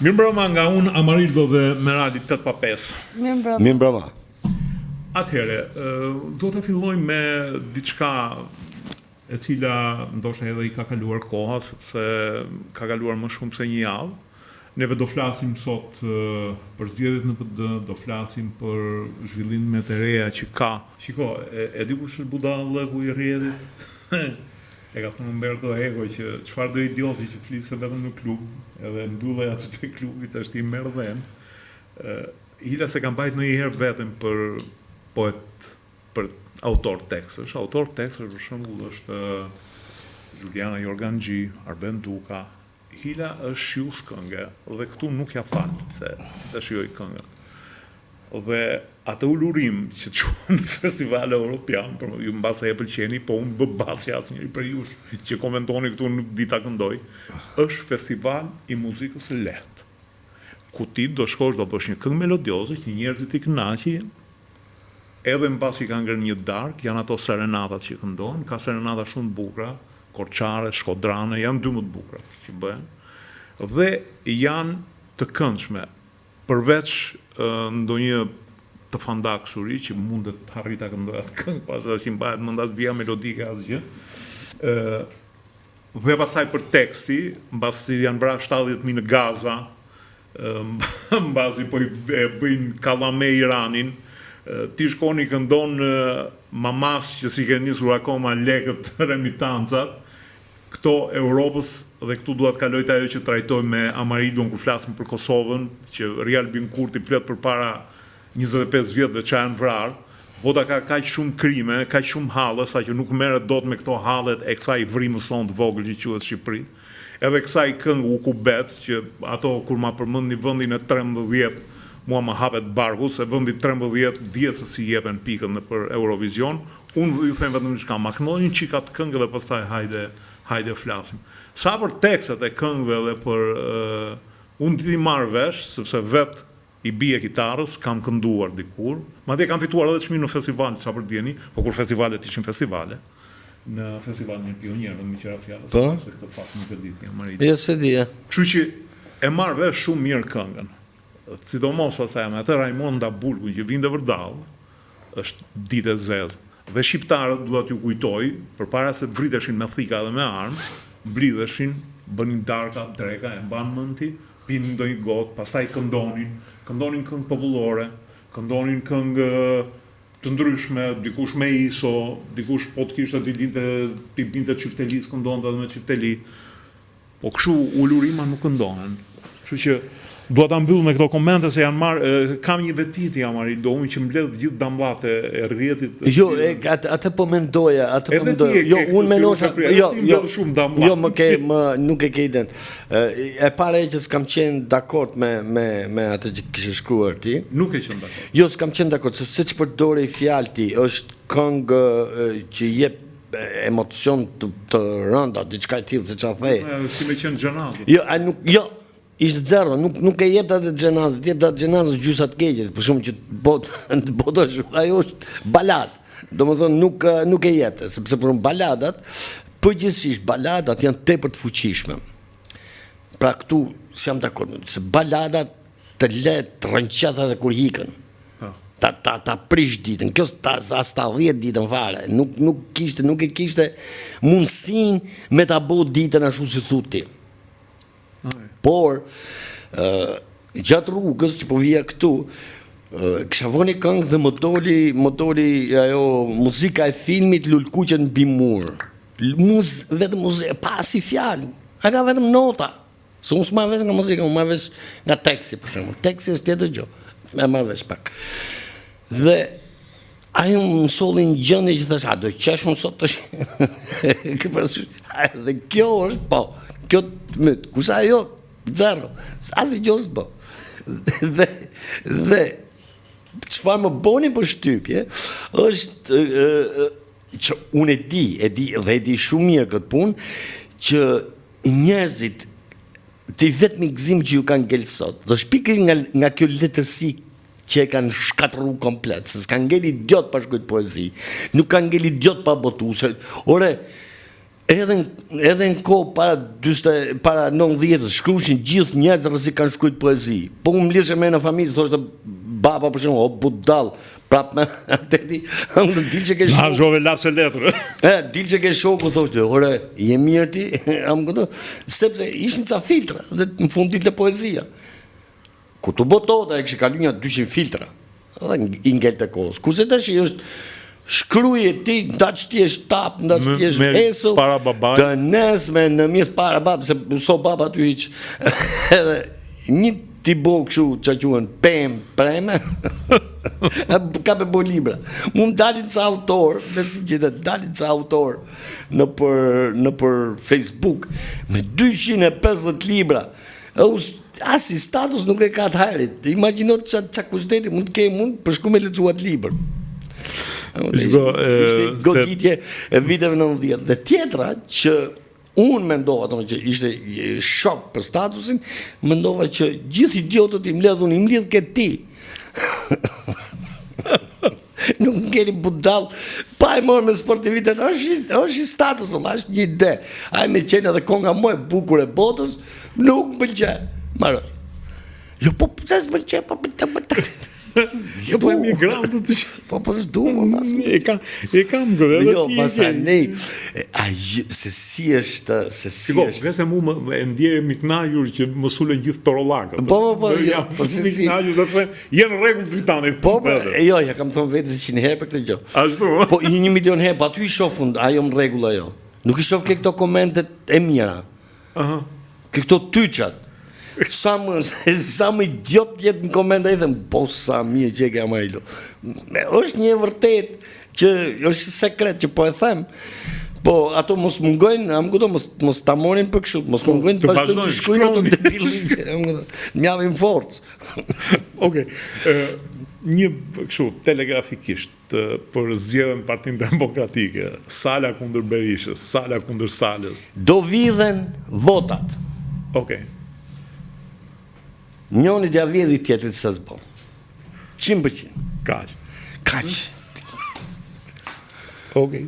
Mirëmbrëma nga unë Amarildo dhe Merali 8 pa 5. Mirëmbrëma. Mirëmbrëma. Atëherë, do ta fillojmë me diçka e cila ndoshta edhe i ka kaluar koha sepse ka kaluar më shumë se një javë. Neve do flasim sot për zgjedhjet në PD, do flasim për zhvillimet e reja që ka. Shiko, e, e di kush është budallëku i rrjetit? E ka thënë Umberto Eco që çfarëdo idioti që fliste vetëm në klub, edhe mbyllej aty te klubi tash i merr dhenë. Hila s'e ka mbajt ndonjëherë veten për poet, për autor tekstesh. Autor tekstesh për shembull është Juliana Jorganxhi, Arben Duka. Hila është shijues kënge dhe këtu nuk ja fal se e shijoj këngën. Dhe atë ulurim që çuan në festival europian, për ju mbase e pëlqeni, po unë bë bast që asnjëri prej jush që komentoni këtu nuk di ta këndoj, është festival i muzikës së lehtë. Ku ti do shkosh do bësh një këngë melodioze që njerëzit t'i kënaqi, edhe mbasi kanë ngrënë një darkë, janë ato serenatat që këndohen, ka serenata shumë të bukura, korçare, shkodrane, janë dy më të bukurat që bëhen dhe janë të këndshme. Përveç ndonjë të fandaksuri që mundet të arrijë ta këndojë atë këngë, pastaj s'i mbahet mend as vija melodike asgjë. Ë dhe pastaj për teksti, mbasi janë vrarë 70.000 në Gaza, mbasi po i e bëjnë kallame Iranin, ti shkon i këndon mamas që s'i ke nisur akoma lekët remitancat, këto Europës dhe këtu dua të kaloj te ajo që trajtojmë me Amarilon kur flasim për Kosovën, që rri Albin Kurti flet përpara 25 vjetëve ça janë vrarë, bota ka kaq shumë krime, kaq shumë halle saqë nuk merret dot me këto hallet e kësaj vrimës sonë të vogël që quhet Shqipëri. Edhe kësaj këngë Ukubet që ato kur ma përmendni vendin e 13 mua më hapet barku se vendi 13 dihet se si jepen pikët nëpër Eurovision, Unë ju them vetëm diçka, ma këndoni një çik atë këngë dhe pastaj hajde hajde flasim. Sa për tekstet e këngëve dhe për unë di t'i marr vesh, sepse vet i bie kitarës, kam kënduar dikur, madje kam fituar edhe çmim në festival, sa për dijeni, po kur festivalet ishin festivale, në festivalin e pionierëve, meqë ra fjala, po? se këtë fakt nuk e di ti, Amarildo. Jo, s'e dija. Kështu që e marr vesh shumë mirë këngën. Sidomos pastaj me atë Raimonda Bulkun që vinte vërdallë, është ditë e zezë. Dhe shqiptarët, dua t'ju kujtoj, përpara se të vriteshin me thika dhe me armë, mblidheshin, bënin darka, dreka, e mban mend ti, pinin ndonjë gotë, pastaj këndonin, këndonin këngë popullore, këndonin këngë të ndryshme, dikush me iso, dikush po të kishte t'i dinte, t'i binte çiftelisë, këndonte edhe me çifteli. Po kështu ulurima nuk këndohen. Kështu që dua ta mbyll me këto komente se janë marr kam një veti ti Amarildo unë që mbledh të gjithë damllat e, e rrjetit. Jo, e, atë atë po mendoja, atë po mendoja. Jo, unë mendosha, jo, jo, shumë damllat. Jo, më ke më nuk e ke idenë. E para e që s'kam qenë dakord me me me atë që kishe shkruar ti. Nuk ke qenë dakord. Jo, s'kam qenë dakord se siç përdore fjalë ti, është këngë që jep emocion të, të rënda, diçka e tillë, se ça the. Si me qenë xhenazë. Jo, a nuk, jo, ishte zero, nuk nuk e jep atë xhenazë, jep atë xhenazë gjysa të keqes, për shembull që bot në botë është ajo është balad. Domethënë nuk nuk e jepte, sepse për baladat, përgjithsisht baladat janë tepër të fuqishme. Pra këtu s'jam dakord, se baladat të le të rrënqeth edhe kur ikën. Po. Ta ta ta prish ditën. Kjo ta as ta dhjet ditën fare. Nuk nuk kishte, nuk e kishte mundësinë me ta bo ditën ashtu si thu ti. Por ë gjatë rrugës që po vija këtu, kisha vënë një këngë dhe më doli, më doli ajo muzika e filmit Lulëkuqet mbi mur. Muz, vetëm muzikë, pa asnjë fjalë. A ka vetëm nota. Se unë s'marr vesh nga muzika, unë marr vesh nga teksti për shembull. Teksti është tjetër gjë. E marr vesh pak. Dhe ajo më solli në gjendje që thash, a do qesh unë sot tash? Ke parasysh? Dhe kjo është po, kjo të myt. Kurse ajo zero, asnjë gjë s'bë. Dhe dhe çfarë më boni përshtypje është që unë e di, e di dhe e di shumë mirë këtë punë që Njerëzit, i vetmi gëzim që ju ka ngel sot, dhe është pikërisht nga nga kjo letërsi që e kanë shkatërru komplet, se s'ka ngel idiot pa shkrujt poezi, nuk ka ngel idiot pa botu, se ore. Edhe edhe në kohë para 40 para 90-ës shkruajshin gjithë njerëzit rrezik kanë shkruajt poezi. Po unë mblidhesha me në familje thoshte baba për shembull, o budall, prap me atë ti, unë dil që ke shoku. Na zhove laps e letër. E, dil që ke shoku thoshte, ore, je mirë ti, a më kupton? Sepse ishin ca filtra dhe në fund dilte poezia. Kur t'u botohet ajo kishte kalu nja 200 filtra dhe i ngelte kohës. Kurse tash është shkruje ti, ndaç ti jesh tap, ndaç ti jesh esëll, para babait. Të nesme në mjes para babë, se s'o baba aty hiç. Edhe një ti bo kështu ça quhen pem preme. ka me bo libra. Mu më dalin ca autor, me si gjithë, dalin ca autor nëpër, nëpër Facebook me 250 libra. E u As si status nuk e ka të hajrit. Imagjino ça ça kushteti mund të kem unë për shku me lexu atë libër. Ishte, ishte goditje e viteve 90. Dhe tjetra që unë mendova domethënë që ishte shok për statusin, mendova që gjithë idiotët i mbledh unë, i mbledh ke ti. Nuk ngeli budall pa e marrë me sportivitet, është është një status, valla, është një ide. Ai me qenë edhe konga më e bukur e botës, nuk më pëlqen. Mbaroi. Jo, po pse s'pëlqen, po po po. Jo, po emigrantët të Po po s'du më pas. E ka e kam këtë edhe jo, ti. Jo, pastaj ai se si është, se si Shiko, është. Shiko, mu më, e ndjehem i kënaqur që më sulen gjithë torollakët. Po, po, po, jo, po se si. Kënaqur do të them, je në rregull Dritani. Po, po, e, jo, ja kam thënë vetes 100 herë për këtë gjë. Ashtu. Po, një, një milion herë, po aty i shoh fund, ajo në rregull ajo. Nuk i shoh ke këto komentet e mira. Aha. Ke këto tyçat. Sa më sa më idiot të jetë në koment ai them, po sa mirë që e ke Amarildo. Është një e vërtetë që është sekret që po e them. Po ato mos mungojnë, a më kupton, mos mos ta marrin për kështu, mos po, mungojnë të vazhdojnë të shkruajnë ato debilë, a më kupton. Më japin forcë. Okej. Ë një kështu telegrafikisht për zgjedhjen në Partinë Demokratike, Sala kundër Berishës, Sala kundër Salës. Do vidhen votat. Okej. Njoni do ja vjedhi tjetrit se s'bo. 100%. Kaq. Kaq. Okej.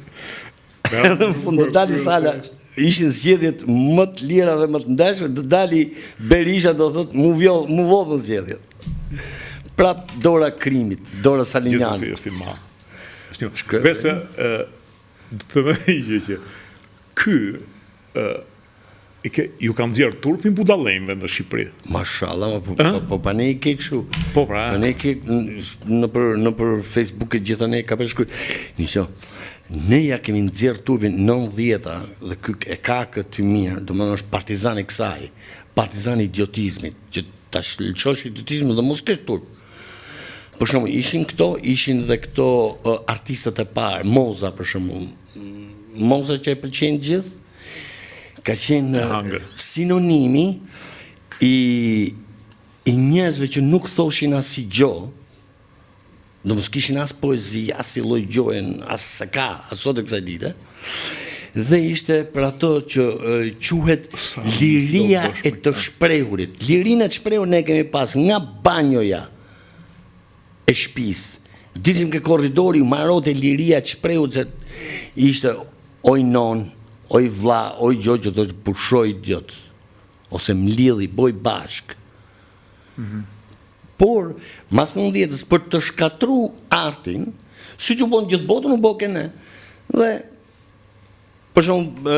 Edhe në fund do dali Sala, ishin zgjedhjet më të lira dhe më të ndershme, do dali Berisha do thotë mu vjo, mu vodhën zgjedhjet. Prap dora krimit, dora Salinjanit. Gjithsesi është i madh. Është i madh. Vese ë do të them një gjë që ky ë i ke ju ka nxjerr turpin budallenjve në Shqipëri. Mashallah, po po, po pa ne i ke kështu. Po pra. Pa ne i ke nëpër nëpër Facebook e gjitha ne ka për shkruaj. Një ne ja kemi nxjerr turpin 90-ta dhe ky e ka këtë mirë, domethënë është partizan i kësaj, partizan i idiotizmit, që ta lëshosh idiotizmin dhe mos kesh turp. Për shembull, ishin këto, ishin dhe këto uh, artistët e parë, Moza për shembull. Moza që e pëlqejnë gjithë, ka qenë sinonimi i i njerëzve që nuk thoshin asgjë, do mos kishin as poezi, as i lloj gjoje, as se ka, as sot e kësaj dite. Dhe ishte për ato që quhet liria e të shprehurit. Lirinë e të shprehurit ne kemi pas nga banjoja e shpisë. Dilshim ke korridori, marote liria e të shprehurit se ishte oj non, oj vlla, oj gjo që thoshte pusho idiot, ose mlidhi, boj bashk. Mm -hmm. Por, mas nëntëdhjetës, për të shkatru artin, siç u bo në gjithë botën, u bo ke ne. Dhe, për shembull,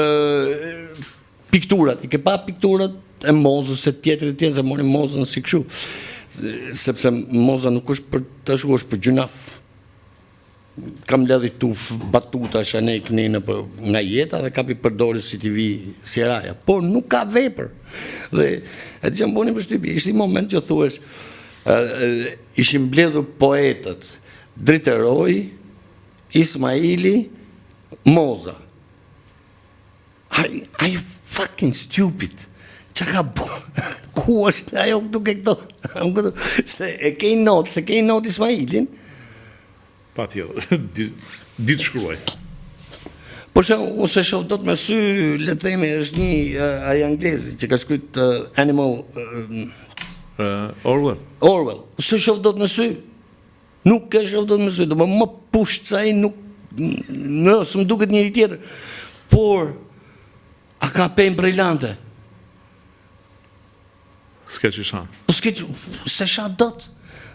pikturat, i ke pa pikturat e Mozës, se tjetrit tjetër, se mori Mozën si kështu, sepse Moza nuk është për të shu, është për gjynaf Ka mbledhë tufë batutash anej kënej nëpër nga jeta dhe ka pi përdori si t'i vi si raja. Por nuk ka vepër. Dhe e di që më boni përshtypje, ishte një moment që thuhesh, ishin mbledhur poetët, Dritëroi, Ismaili, Moza. Are, are you fucking stupid? Çka ka bo? Ku është ajo këtu ke këto? Se e ke not, se ke not Ismailin. Patjetër, di, di të shkruaj. Po që unë se shoh dot me sy, le të themi, është një uh, ai anglezi që ka shkruajt uh, Animal uh, uh, Orwell. Orwell. Se shoh dot me sy. Nuk e shoh dot me sy, do më pusht se ai nuk në s'më duket njeri tjetër. Por. Ka penë brilante. S'ke që shan. Po s'ke që, s'e sha dot.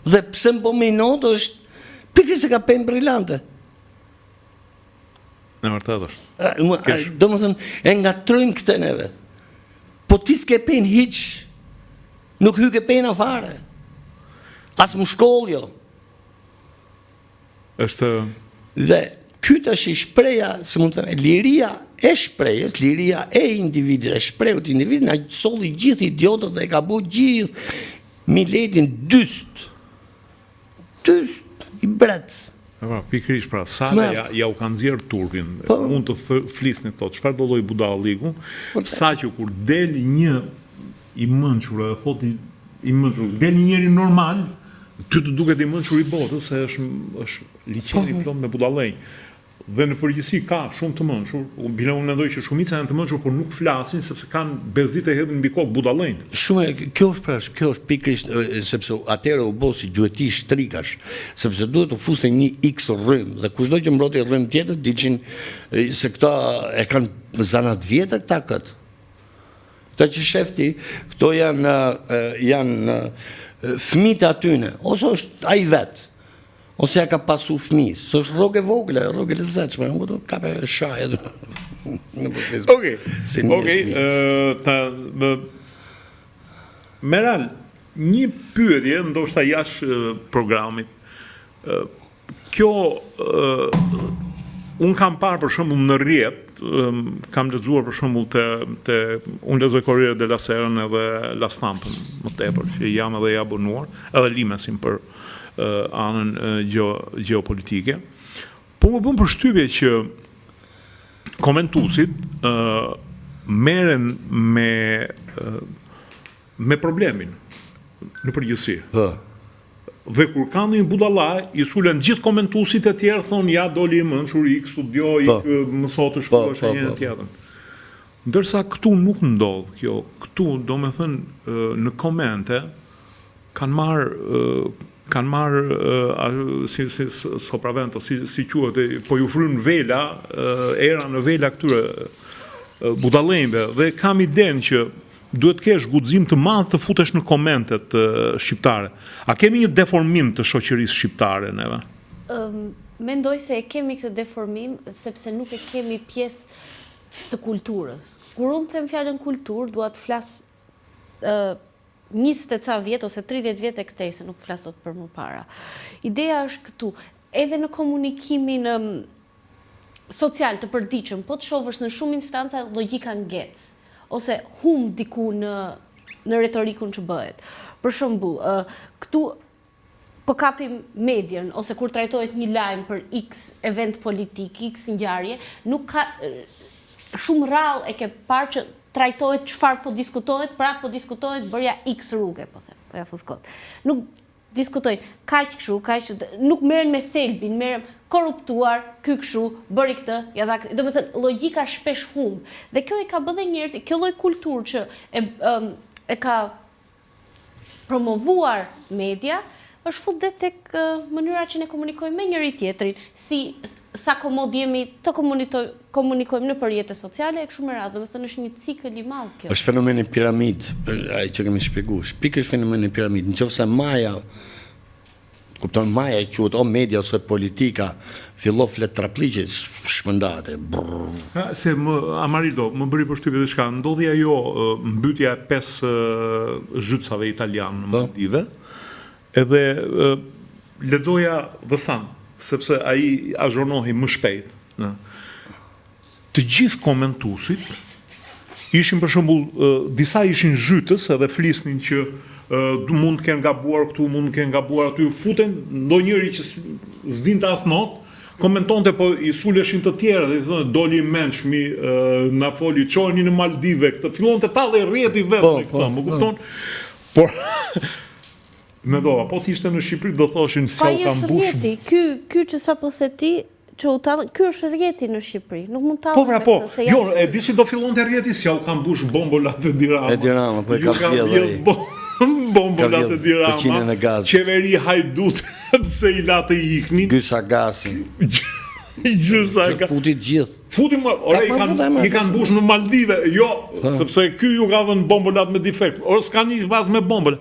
Dhe pse më bo me inat është, pikërisht se ka penë brilante. Në vërtet është. Domethënë, e ngatërrojmë këtë neve. Po ti s'ke penë hiq, nuk hyke pena fare. As më shkollë jo. Është... Dhe ky tash i shpreha, si mund të them, liria e shprehjes, liria e individit, e shprehut individit, na solli gjithë idiotët dhe e ka bo gjithë miletin dyst. Dyst, i bret. E pra, pikërisht pra, sa ja, ja u kanë nxjerrë turpin, po. mund të flisni këto, çfarëdo lloj budalliku, po, sa që kur del një i mençur edhe thotë i mençur, del një njeri normal, ty të duket i mençur i botës, se është, është liqeni po. plot me budallenj. Dhe në përgjithësi ka shumë të mençur, bile unë mendoj që shumica janë të mençur, por nuk flasin sepse kanë bezdi të hedhin mbi kokë budallenjtë. Shumë, kjo është pra, kjo është pikërisht sepse atëherë u bë si gjueti shtrigash, sepse duhet të fuste një X rrymë dhe kushdo që mbroti rrymë tjetër dilshin se këta e kanë zanat vjetër këta kët. Këta që shef ti, këto janë janë fëmijët e atyne, ose është ai vet. Ose ja ka pasu fëmijës, se është rrogë e vogël, rrogë e lezetshme, nuk do kape shaj edhe në Facebook. Okej. Okej, ta bë Meral, një pyetje ndoshta jashtë programit. Kjo unë kam parë për shembull në rrjet, kam lexuar për shembull te te unë lexoj Corriere della Sera edhe La Stampën më tepër, që jam edhe i abonuar, edhe Limesin për anën gjeopolitike. Po më bën përshtypje që komentuesit merren me me problemin në përgjithësi. Po. Dhe kur ka ndonjë budalla, i sulen gjithë komentuesit e tjerë thonë ja doli i mençur, ik studio, ik po. mëso të shkruash po, po, një tjetër. Ndërsa këtu nuk ndodh kjo, këtu domethënë në komente Kanë marrë kanë marrë si si sopravento si si quhet po ju fryn vela era në vela këtyre budallenjve dhe kam idenë që duhet të kesh guxim të madh të futesh në komentet shqiptare. A kemi një deformim të shoqërisë shqiptare neve? Mendoj se e kemi këtë deformim sepse nuk e kemi pjesë të kulturës. Kur unë them fjalën kulturë, dua të flas 20 e ca vjet ose 30 vjet e këtej, se nuk flas dot për më para. Ideja është këtu, edhe në komunikimin social të përditshëm, po të shohësh në shumë instanca logjika ngec ose humb diku në në retorikun që bëhet. Për shembull, këtu po kapim medien ose kur trajtohet një lajm për X event politik, X ngjarje, nuk ka shumë rrallë e ke parë që trajtohet çfarë po diskutohet, pra po diskutohet bërja X rruge, po them, po ja fus kot. Nuk diskutojnë, kaq kështu, kaq, nuk merren me thelbin, merren korruptuar, ky kështu, bëri këtë, ja dha këtë. Domethënë, logjika shpesh humb. Dhe kjo i ka bë dhe njerëzit, kjo lloj kulturë që e, e ka promovuar media, është fut dhe tek mënyra që ne komunikojmë me njëri tjetrin, si sa komod jemi të komunikojmë nëpër rrjete sociale e kështu me radhë, domethënë është një cikël i madh kjo. Është fenomeni piramidë, ai që kemi shpjeguar, është pikërisht fenomeni piramidë. Në qoftë se maja Kupton maja quhet o media ose politika fillo flet traplliqe shpërndahet e brrr. Ha, se më Amarildo, më bëri përshtypje diçka, ndodhi ajo mbytja e pesë zhytësave italianë në po. Maldive. Edhe lexoja The Sun, sepse ai azhornohej më shpejt, në. Të gjithë komentuesit ishin për shembull disa ishin zhytës edhe flisnin që mund të kenë gabuar këtu, mund të kenë gabuar aty, futen ndonjëri që s'dinte as not, komentonte po i suleshin të tjerë dhe i thonë doli i mençmi na foli çojeni në Maldive këtë fillonte tallej rrjeti vetë po, me këtë, po, më po. kupton? Por mendova, po të ishte në Shqipëri do thoshin se u ka mbush. Po rrjeti, ky ky që sapo the ti, që u tallën, ky është rrjeti në Shqipëri, nuk mund të Po pra po, jo, e di si do fillonte rrjeti, s'ja u ka mbush bombolat Edi Rama. Edi Rama, po e ka vjedhë ai. Bombolat Edi Rama. Qeveri hajdut, pse i la të iknin. Gjysa gasin. Gjysa gasin. Që futi gjithë. Futi më, ore i kanë i kanë mbush në Maldive. Jo, sepse ky ju ka dhënë bombolat me defekt. Ore s'ka një bazë me bombola.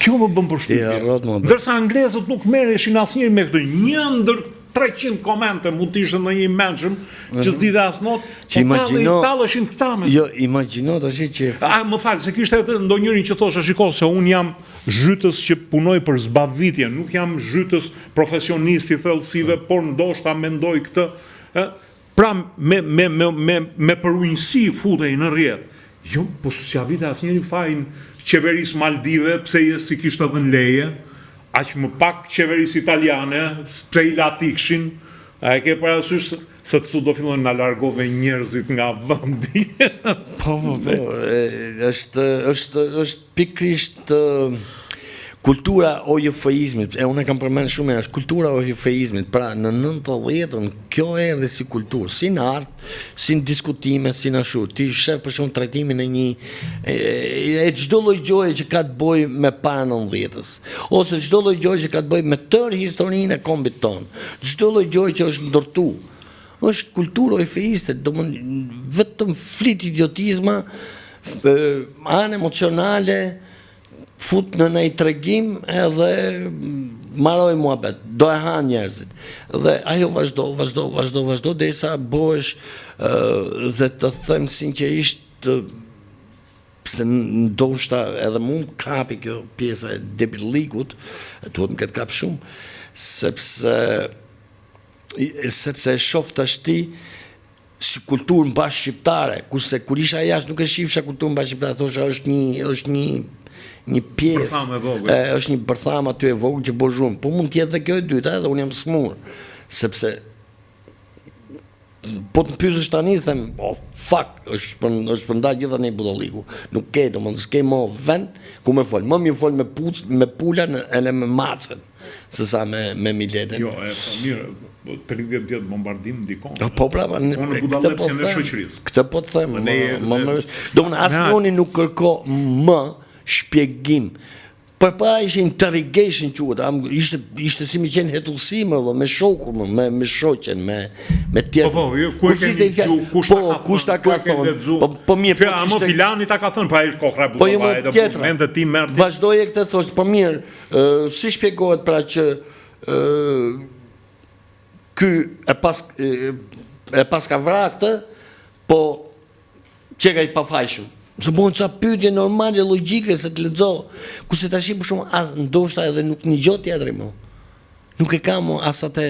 Kjo më bën përshtypje. Ndërsa anglezët nuk merreshin asnjëherë me këtë. Një ndër 300 komente mund të ishte ndonjë i mençëm që mhm. s'di dhe as not, që po imagjino, talleshin këta me. Jo, imagjino tash që A më fal, se kishte edhe ndonjërin që thoshte, shiko se un jam zhytës që punoj për zbavitje, nuk jam zhytës profesionist i thellësive, por ndoshta mendoj këtë, ë Pra me me me me me përunjësi futej në rrjet. Jo, po s'ia vinte asnjëri fajin qeverisë Maldive pse s'i kishte dhënë leje, aq më pak qeverisë italiane pse i la të ikshin. A e ke parasysh se këtu do fillojnë na largove njerëzit nga vendi. Po, po, po, është është është pikërisht kultura e OJF-izmit, e unë e kam përmend shumë herë, është kultura e OJF-izmit, pra në 90-ën kjo erdhi si kulturë, si në art, si në diskutime, si në ashtu. Ti shef për shembull trajtimin e një e, e çdo lloj gjoje që ka të bëjë me para 90-ës, ose çdo lloj gjoje që ka të bëjë me tërë historinë e kombit tonë, çdo lloj gjoje që është ndërtu. Është kulturë ojfeiste, domethënë vetëm flit idiotizma, anë emocionale, fut në një tregim edhe maroj muhabet, do e hanë njerëzit. Dhe ajo vazhdo, vazhdo, vazhdo, vazhdo, derisa bëhesh dhe të them sinqerisht pse ndoshta edhe mu më kapi kjo pjesa e debillikut, duhet më ketë kap shumë, sepse sepse e shof tashti si kulturë mbarëshqiptare, kurse kur isha jashtë nuk e shifsha kulturën mbarëshqiptare, thosha është një është një një pjesë, e vogël. E, është një bërthamë aty e vogël që bën zhurmë. Po mund të jetë dhe kjo e dyta, edhe unë jam smur, sepse po të më pyesësh tani them, oh fuck, është shpër, është shpërnda gjithandej budalliku. Nuk ke, domethënë s'ke më vend ku me fol. Më mirë fol me puc, me pulën edhe me macën. Se sa me me miletin. Jo, e po mirë, 30 vjet bombardim ndikon. Po, po pra, po, në këtë po them. Këtë po të them, më më më. Domethënë asnjëri nuk kërko më shpjegim. Përpara ishte interrogation quhet, ishte ishte si me qenë hetullsi më vëlla, me shokun, më, me me shoqen, me me tjetër. Po po, jo, ku e keni dëgju, kush ta po, ka kush ta ka thënë? Po po mirë, po kishte filani ta ka thënë, pa ai kokra po, jo, budalla, edhe mendtë ti merr. Vazhdoje këtë thoshte, po mirë, Si shpjegohet pra që ky e pas e paska vra këtë, po qeka i pafajshëm. Se bëhen ca pyetje normale, logjike, se të lexo. Kurse tash për shembull as ndoshta edhe nuk nigjo tjetri më. Nuk e ka më as atë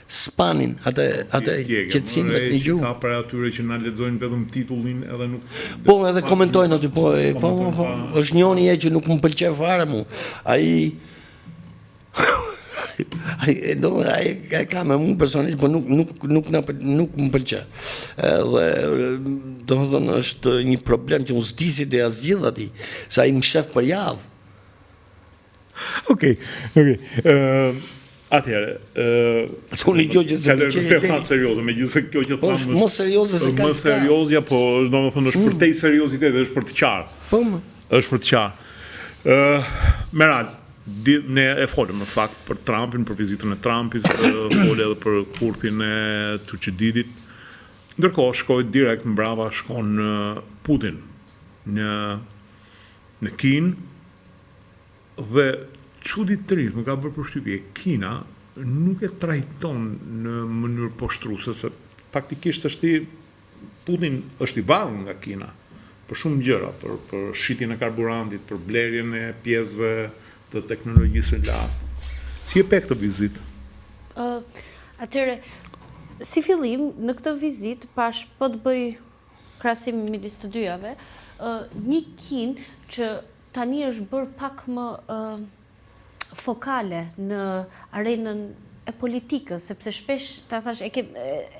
spanin, atë atë qetësinë me të nigju. Ka prej atyre që na lexojnë vetëm titullin edhe nuk Po, edhe komentojnë aty, po, e, po, po, po, është njoni e që nuk më pëlqen fare mu. Ai ai e do ai e ka me mua personalisht, po nuk nuk nuk na nuk më pëlqen. Edhe domethënë është një problem që unë s'di si do ja zgjidh atij, se ai më shef për javë. Okej, okej. Ë atëherë, ë S'u një gjë që s'e pëlqej. Tema serioze, megjithëse kjo që po, thamë. Më serioze se ka. Më seriozja, po është domethënë është mm. përtej seriozitetit, është për të qarë. Po. Më. Është për të qarë. Ë Meral, di, ne e folëm në fakt për Trumpin, për vizitën e Trumpit, fole edhe për kurthin e Tucididit. Ndërkohë shkoi direkt mbrapa shkon Putin në në Kinë Dhe çuditërisht më ka bërë përshtypje, Kina nuk e trajton në mënyrë poshtruese, se faktikisht është i Putin është i varur nga Kina për shumë gjëra, për për shitjen e karburantit, për blerjen e pjesëve të teknologjisë së lartë. Si e pe këtë vizitë? Ë, atëherë, si fillim në këtë vizitë pashë po të bëj krahasim midis të dyjave, ë një Kinë që tani është bërë pak më fokale në arenën e politikës, sepse shpesh, ta thash, e, ke,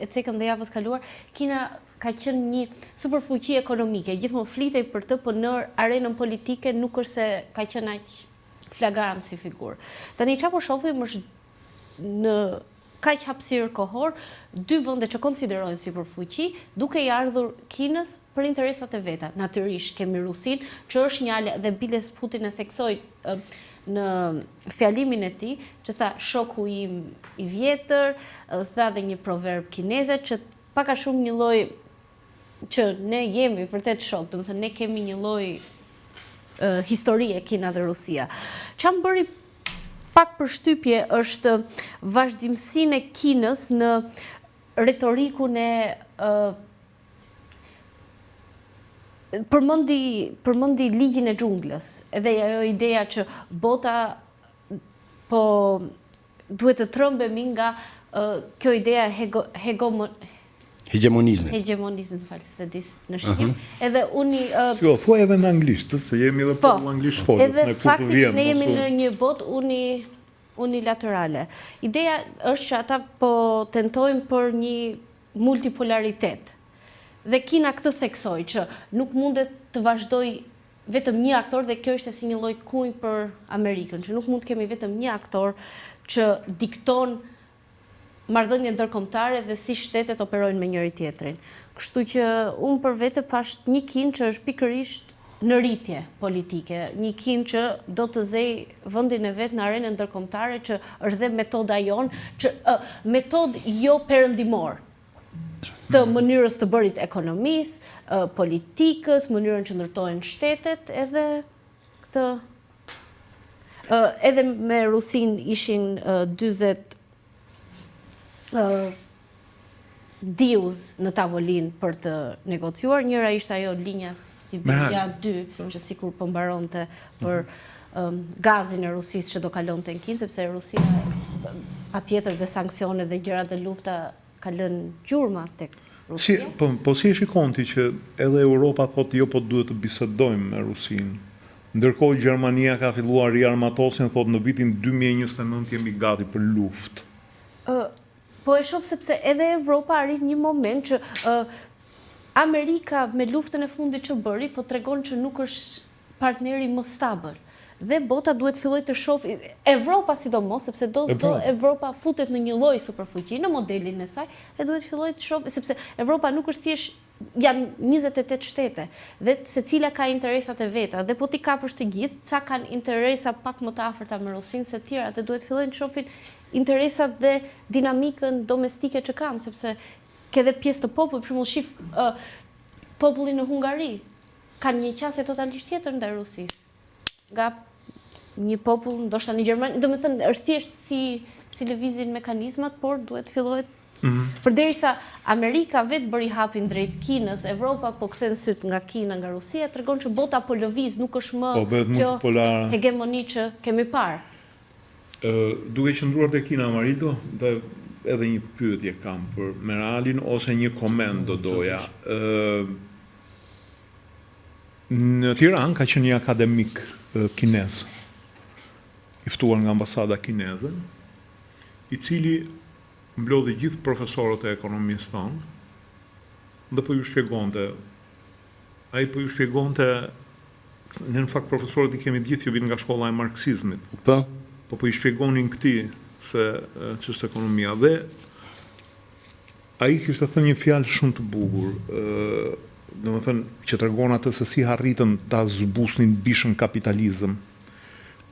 e cekëm dhe javës kaluar, Kina ka qenë një superfuqi ekonomike, gjithmonë flitej për të, po në arenën politike nuk është se ka qenë aq flagrant si figurë. Tani ça po shohim është në kaq hapësirë kohor, dy vende që konsiderohen superfuqi, duke i ardhur Kinës për interesat e veta. Natyrisht kemi Rusinë, që është një ale dhe biles Putin e theksoi në fjalimin e tij, që tha shoku im i vjetër, tha dhe një proverb kineze që. pak a shumë një lloj që ne jemi vërtet shokë, domethënë ne kemi një lloj uh, historie Kina dhe Rusia. Ça më bëri pak përshtypje është vazhdimësinë e Kinës në retorikun e uh, përmendi përmendi ligjin e xhunglës, edhe ajo ideja që bota po duhet të trembemi nga uh, kjo ideja e hego, hego, Hegjemonizmit. Hegjemonizmit, më fal, se di në shqip. Uh -huh. Edhe uni uh, Jo, thuaj edhe në anglisht, se jemi edhe po, anglisht folës, edhe ne kur të vjen. Edhe fakti që ne jemi në një botë uni unilaterale. Ideja është që ata po tentojnë për një multipolaritet. Dhe Kina këtë theksoi që nuk mundet të vazhdojë vetëm një aktor dhe kjo ishte si një lloj kunj për Amerikën, që nuk mund të kemi vetëm një aktor që dikton marrëdhëniet ndërkombëtare dhe si shtetet operojnë me njëri-tjetrin. Kështu që unë për vete pashë një Kinë që është pikërisht në rritje politike, një Kinë që do të zejë vendin e vet në arenën ndërkombëtare që është dhe metoda jonë, që metodë jo perëndimor të mënyrës të bërit ekonomisë, politikës, mënyrën që ndërtohen shtetet edhe këtë edhe me Rusinë ishin 40 deals në tavolinë për të negociuar. Njëra ishte ajo linja Siberia 2, që sikur po mbaronte për um, gazin e Rusisë që do kalonte në Kinë, sepse Rusia patjetër dhe sanksionet dhe gjërat dhe lufta ka lënë gjurma tek Rusia. Si, po, po si e shikon ti që edhe Europa thotë jo po duhet të bisedojmë me Rusinë? Ndërkohë Gjermania ka filluar riarmatosjen thotë në vitin 2029 jemi gati për luftë. Ë, po e shoh sepse edhe Evropa arrin një moment që ë Amerika me luftën e fundit që bëri po tregon që nuk është partneri më stabël. Dhe bota duhet të fillojë të shohë Evropa sidomos, sepse do s'do Evropa futet në një lloj superfuqi në modelin e saj, e duhet të fillojë të shohë sepse Evropa nuk është thjesht janë 28 shtete dhe secila ka interesat e veta dhe po t'i kapësh të gjithë, ca kanë interesa pak më të afërta me Rusinë se të tjerat dhe duhet të fillojnë të shohin interesat dhe dinamikën domestike që kanë, sepse ke dhe pjesë të popullit, për shembull shif uh, popullin në Hungari, kanë një qasje totalisht tjetër ndaj Rusisë. Nga një popull, ndoshta në Gjermani, domethënë është thjesht si si lëvizin mekanizmat, por duhet të fillohet Mm -hmm. Përderisa Amerika vetë bëri hapin drejt Kinës, Evropa po kthen sytë nga Kina, nga Rusia, tregon që bota po lëviz, nuk është më po, kjo hegemoni që kemi parë. Ë, duke qëndruar te Kina Marildo, dhe edhe një pyetje kam për Meralin ose një koment do doja. Ë Në Tiranë ka qenë një akademik kinez, i ftuar nga ambasada kineze, i cili mblodhi gjithë profesorët e ekonomisë tonë dhe po ju shpjegonte, ai po ju shpjegonte, ne në fakt profesorët i kemi të gjithë që vijnë nga shkolla e marksizmit. Po. Po po i shpjegonin këtij se ç'është ekonomia dhe Ai kishte thënë një fjalë shumë të bukur, domethënë që tregon atë se si arritën ta zbusnin bishën kapitalizëm.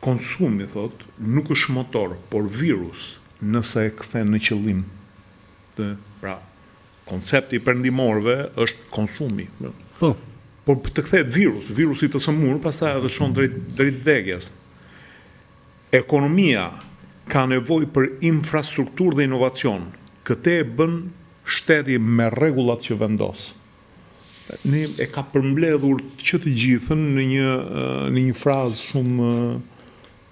Konsumi, thotë, nuk është motor, por virus, nëse e kthen në qëllim. Dhe, pra, koncepti i perëndimorëve është konsumi. Po. Por të kthehet virus, virusi të sëmur, pastaj edhe çon drejt drejt vdekjes. Ekonomia ka nevojë për infrastrukturë dhe inovacion. Këtë e bën shteti me rregullat që vendos. Ne e ka përmbledhur që të gjithën në një në një frazë shumë,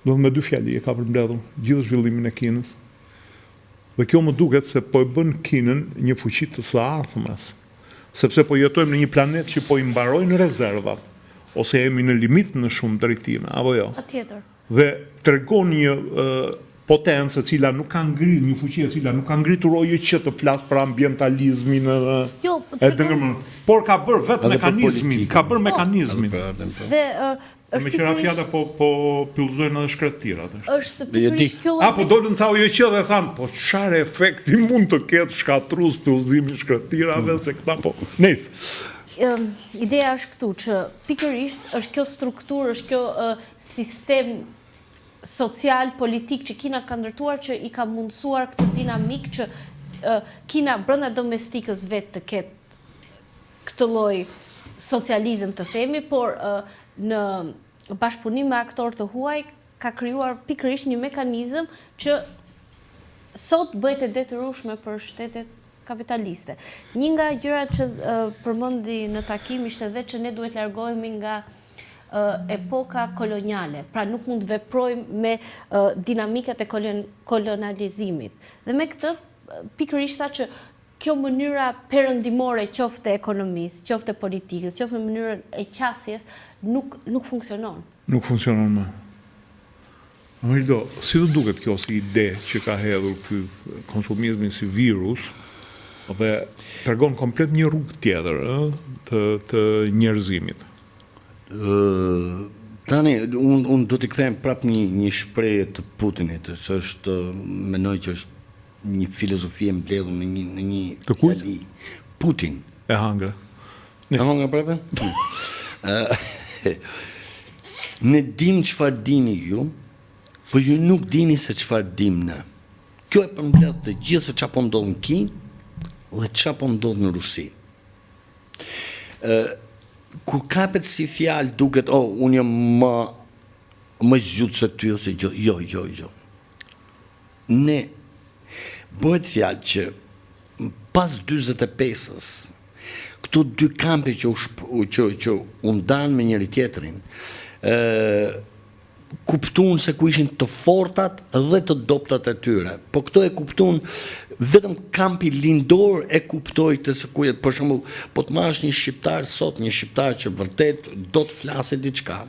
do me dy fjali e ka përmbledhur gjithë zhvillimin e Kinës. Dhe kjo më duket se po e bën Kinën një fuqi të së ardhmes. Sepse po jetojmë në një planet që po i mbarojnë rezervat, ose jemi në limit në shumë drejtime, apo jo? Patjetër. Dhe tregon një potencë e cila nuk ka ngritur, një fuqi e cila nuk ka ngritur OJQ të flasë për ambientalizmin edhe jo, e dëngërmën, por ka bërë vetë mekanizmin, ka bërë po. mekanizmin. Po. Dhe është Me qira fjala po po pyllëzojnë edhe shkretëtirat. Është pikërisht kjo lloj. Apo dolën ca OJQ dhe thanë, po çfarë efekti mund të ketë shkatërrues pyllëzimi i shkretëtirave se këta po. Nejse. Ideja është këtu që pikërisht është kjo strukturë, është kjo sistem social, politik që Kina ka ndërtuar që i ka mundësuar këtë dinamikë që. Kina brenda domestikës vet të ketë këtë lloj socializëm të themi, por në bashkëpunim me aktorë të huaj ka krijuar pikërisht një mekanizëm që sot bëhet e detyrueshme për shtetet kapitaliste. Një nga gjërat që përmendi në takim ishte dhe që ne duhet largohemi nga epoka koloniale, pra nuk mund të veprojmë me dinamikat e kolonializimit. Dhe me këtë, pikërisht tha që kjo mënyra perëndimore qoftë e ekonomisë, qoftë e politikës, qoftë me mënyrën e qasjes, nuk, nuk funksionon. Nuk funksionon më. Amerido, si të duket kjo si ide që ka hedhur ky konsumizmin si virus dhe tregon komplet një rrugë tjetër, ë, të të njerëzimit. Ë tani un un do t'i kthehem prapë një një shprehje të Putinit, se është mendoj që është një filozofi e mbledhur në një në një Të kujt? fjali. Putin. E hangre. E hangre prapë? Ne dim çfarë dini ju, po ju nuk dini se çfarë dim ne. Kjo e përmbledh të gjithë se çfarë po ndodh në Kinë dhe çfarë po ndodh në Rusi. Ë kur kapet si fjalë duket, oh, unë jam më më i zgjuar se ty ose jo, jo, jo, jo. Ne bëhet fjalë që pas 45-ës Këto dy kampe që u që që u ndanë me njëri tjetrin, ë kuptuan se ku ishin të fortat dhe të dobtat e tyre. Po këto e kuptuan vetëm kampi lindor e kuptoi këtë se ku për shembull, po të marrësh një shqiptar sot, një shqiptar që vërtet do të flasë diçka,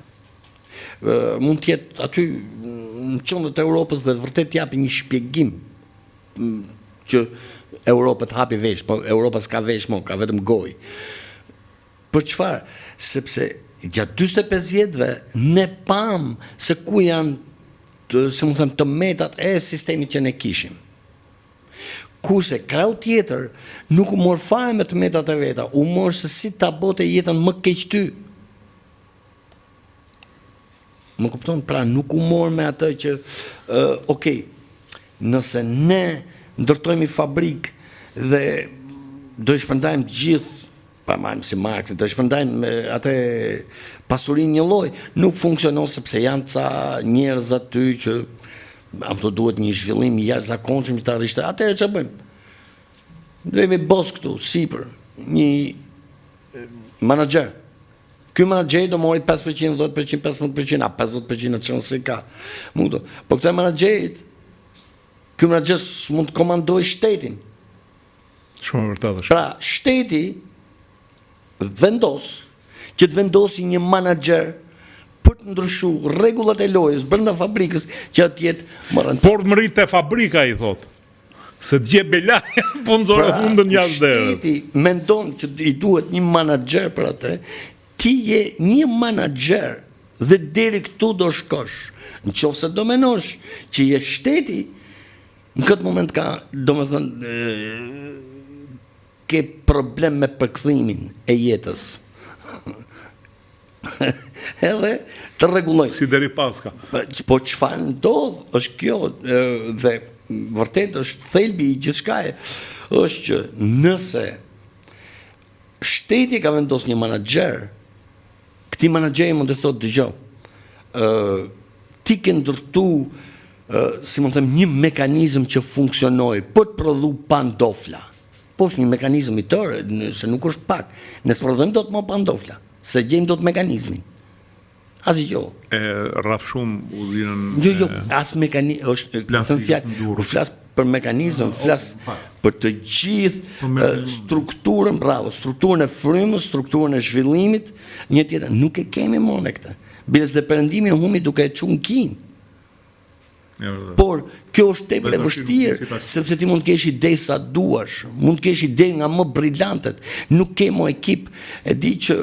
mund të jetë aty në qendër të Europës dhe vërtet të japi një shpjegim që Europa të hapi vesh, po Europa s'ka vesh mo, ka vetëm gojë. Për çfarë? Sepse gjatë 45 vjetëve ne pamë se ku janë të, si mund të them, të metat e sistemit që ne kishim. Kurse krahu tjetër nuk u mor fare me të metat e veta, u mor se si ta bënte jetën më keq ty. Më kupton? Pra nuk u mor me atë që, uh, ok, nëse ne ndërtojmë fabrikë dhe do i shpërndajmë të gjithë, pa marrim si Marx, do i shpërndajmë atë pasurinë një lloj, nuk funksionon sepse janë ca njerëz aty që am të duhet një zhvillim i jashtëzakonshëm që të arrish. Atëherë ç'a bëjmë? Do bos këtu, sipër, një manager. Ky menaxheri do mori 5%, 10%, 15%, a 50% në çon se ka. Mund të. Po këtë menaxherit, ky menaxher s'mund të komandojë shtetin. Shumë e vërtetë është. Pra, shteti vendos që të vendosi një menaxher për të ndryshu rregullat e lojës brenda fabrikës që të jetë më rëndë. Por më rrit te fabrika i thotë. Se të gjej bela, po nxore pra, hundën jashtë derës. Shteti mendon që i duhet një manaxher për atë, ti je një manaxher dhe deri këtu do shkosh. Në qoftë se do menosh që je shteti, në këtë moment ka, domethënë, ke problem me përkthimin e jetës. Edhe të rregulloj. Si deri paska. Po, po çfarë ndodh është kjo dhe vërtet është thelbi i gjithçkaje është që nëse shteti ka vendos një manaxher, këtij manaxheri mund të thotë dëgjo, ë ti ke ndërtu si mund të them një mekanizëm që funksionoi për të prodhu pandofla. Po është një mekanizëm i tërë, se nuk është pak. Ne s'prodhojmë dot më pandofla, s'e gjejmë dot mekanizmin. Asgjë. E rraf shumë uzinën. Jo, jo, as mekanizëm është thënë fjalë. Kur flas për mekanizëm, ah, flas për të gjithë strukturën, bravo, strukturën e frymës, strukturën e zhvillimit, një tjetër nuk e kemi më ne këtë. Biles dhe perëndimi humbi duke e çuar në Kinë. Por kjo është tepër e vështirë, sepse ti mund të kesh ide sa duash, mund të kesh ide nga më brillantet, nuk ke më ekip. E di që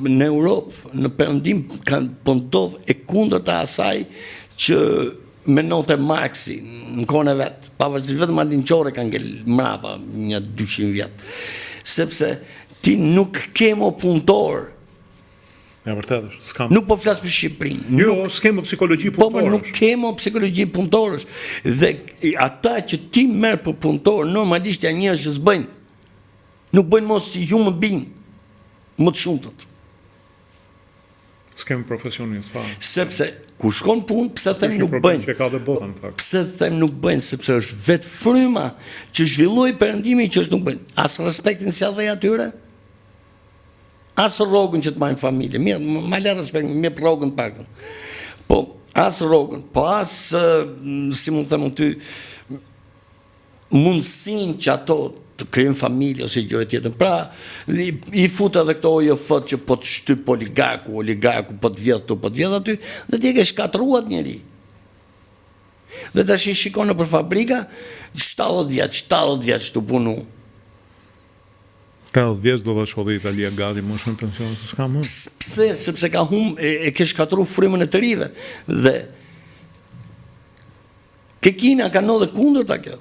në Europë, në Perëndim kanë po ndodh e kundërta e asaj që mendonte Marksi në kohën e vet, pavarësisht vetëm Altin Qorre ka ngel mrapa një 200 vjet. Sepse ti nuk ke më punëtor. E vërtetë është, s'kam. Nuk po flas për Shqipërinë. Jo, s'ke më psikologji punëtorësh. Po, po nuk ke më psikologji punëtorësh. Dhe ata që ti merr për punëtor, normalisht janë njerëz që s'bëjnë. Nuk bëjnë më si human being. Më të shumtët. S'kem profesionist fare. Sepse kur shkon punë, pse them nuk bëjnë? Që ka dhe bota në fakt. Pse them nuk bëjnë, sepse është vetë fryma që zhvilloi perëndimi që është nuk bëjnë. As respektin s'ia dhe atyre. As rrogën që të mbajnë familje. Mirë, ma lë respektin, më jep rrogën të paktën. Po as rrogën, po as si mund të them unë ty mundësinë që ato të krijojnë familje ose gjëra tjetër. Pra, i, i fut edhe këto OJF që po të shtyp oligarku, oligarku po të vjedh këtu, po të vjedh aty, dhe ti e ke shkatërruar atë njeri. Dhe tash i shikon nëpër fabrika, 70 vjeç, 70 vjeç tu punu. 80 vjeç do ta shohë Italia gati moshën e pensionit se s'ka më. Pse? Sepse ka hum e, e ke shkatërru frymën e të rive dhe Ke Kina ka ndodhë e kundërta kjo.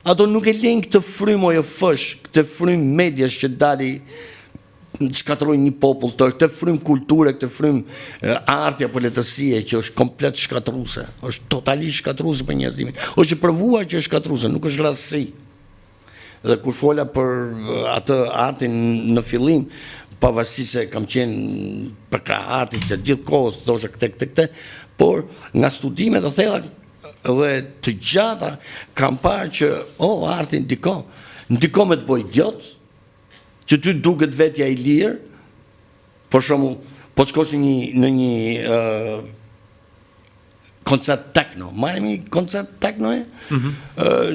Ato nuk e lejnë këtë frymë OJF-sh, këtë frymë mediash që dali të shkatërrojnë një popull tërë, këtë frymë kulture, këtë frymë arti apo letërsie që është komplet shkatërruese, është totalisht shkatërruese për njerëzimin. Është e provuar që është shkatërruese, nuk është rastësi. Dhe kur fola për atë artin në fillim, pavarësisht se kam qenë përkrah artit të gjithë kohës, thosha këtë, këtë, këtë, por nga studimet e thella dhe të gjata kam parë që, oh, arti ndikon, ndikon me të bo idiot, që ty duket vetja i lirë, për shembull, po të shkosh në një, në një uh, koncert tekno, marrim një koncert tekno e, mm -hmm.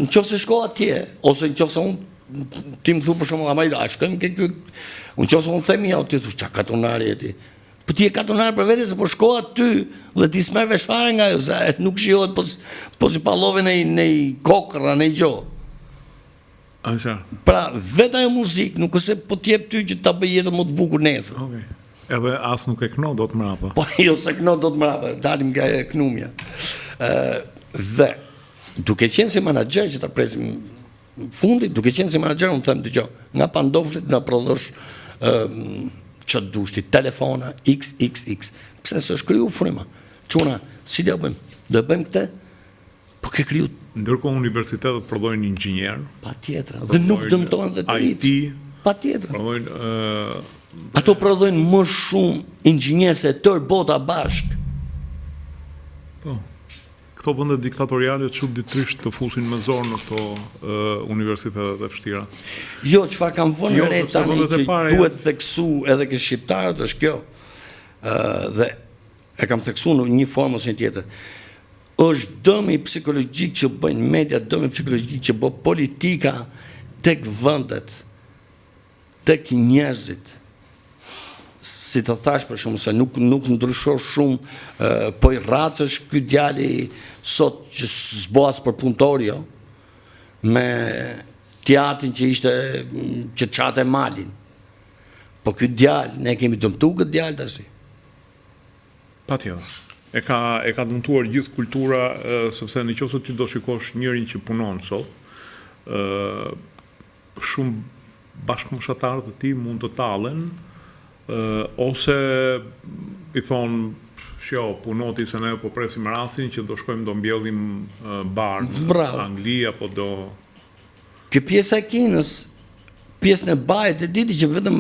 në qoftë se shko atje, ose në qoftë se unë, ti më thu për shembull, ama a shkojmë ke ky, në qoftë se unë them jo, ti thu, ça katunari je ti, po ti je katunar për vete se po shko aty, dhe ti s'merr vesh fare nga ajo, se nuk shijohet po, po s'i pallove në, në kokrra, në gjo. Asha. Pra, vetë ajo muzikë nuk është se po t'jep ty që ta bëj jetën më të bukur nesër. Okej. Okay. Edhe as nuk e kno dot mrapa. Po jo s'e kno dot mrapa, dalim nga e knumja. Ë dhe duke qenë si menaxher që ta presim fundit, duke qenë si menaxher unë them dëgjo, nga pandoflet na prodhosh ë ça të dush ti, telefona XXX. Pse s'është kriju fryma? Çuna, si do bëjmë? Do e bëjmë këtë? Po ke kriju Ndërkohë universitetet prodhojnë inxhinierë. Patjetër, dhe nuk dëmtohen dhe të IT. Patjetër. Prodhojnë ë Ato prodhojnë më shumë inxhinierë se tërë bota bashkë. Po. Këto vende diktatoriale çuditërisht të fusin me zor në këto uh, universitetet e vështira. Jo, çfarë kam vënë jo, re tani që duhet theksu edhe ke shqiptarët është kjo. Ë dhe e kam theksu në një formë ose një tjetër. Është dëmi psikologjik që bëjnë mediat, dëmi psikologjik që bën politika tek vendet, tek njerëzit. Si të thash për shembull se nuk nuk ndryshon shumë, po i rracësh ky djali sot që s'bo as për punëtor jo, me t'jatin që ishte që çante malin. Po ky djalë, ne kemi dëmtu këtë djalë tash. Patjetër. E ka e ka dëmtuar gjithë kultura, sepse në qoftë se ti do shikosh njërin që punon sot, ë shumë bashkëmoshatarë të tij mund të tallen, ë ose i thonë jo, puno ti se ne po presim rastin që do shkojmë do mbjellim bar në Angli apo do Kjo pjesa e Kinës, pjesën e bajit e diti që vetëm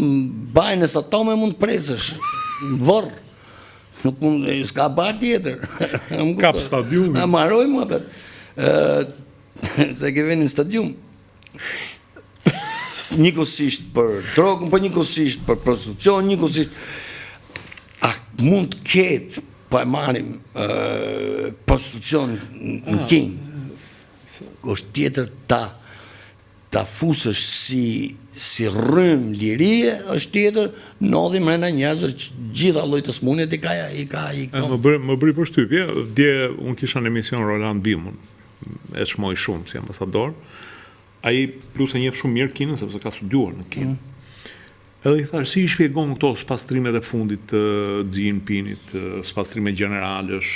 bajin e satome mund të presësh në vorr. Nuk mund, s'ka bar tjetër. Kap stadiumin. A maroj më apet. Se ke vënë në stadium. Njëkohësisht për drogën, po njëkohësisht për prostitucion, njëkohësisht a mund të ketë po e marrim prostitucion në ah. Kinë. Është tjetër ta ta fusësh si si rrymë lirie, është tjetër ndodhi mrena njerëzve që gjitha llojet e sëmundjet i ka i ka i ka. Më bëri më bëri përshtypje, dje unë kisha në emision Roland Bimon, e çmoj shumë si ambasador. Ai plus e njeh shumë mirë Kinën sepse ka studiuar në Kinë. Mm. Edhe i thashë, si i shpjegon këto spastrimet e fundit të Xi Jinpingit, spastrime gjeneralësh,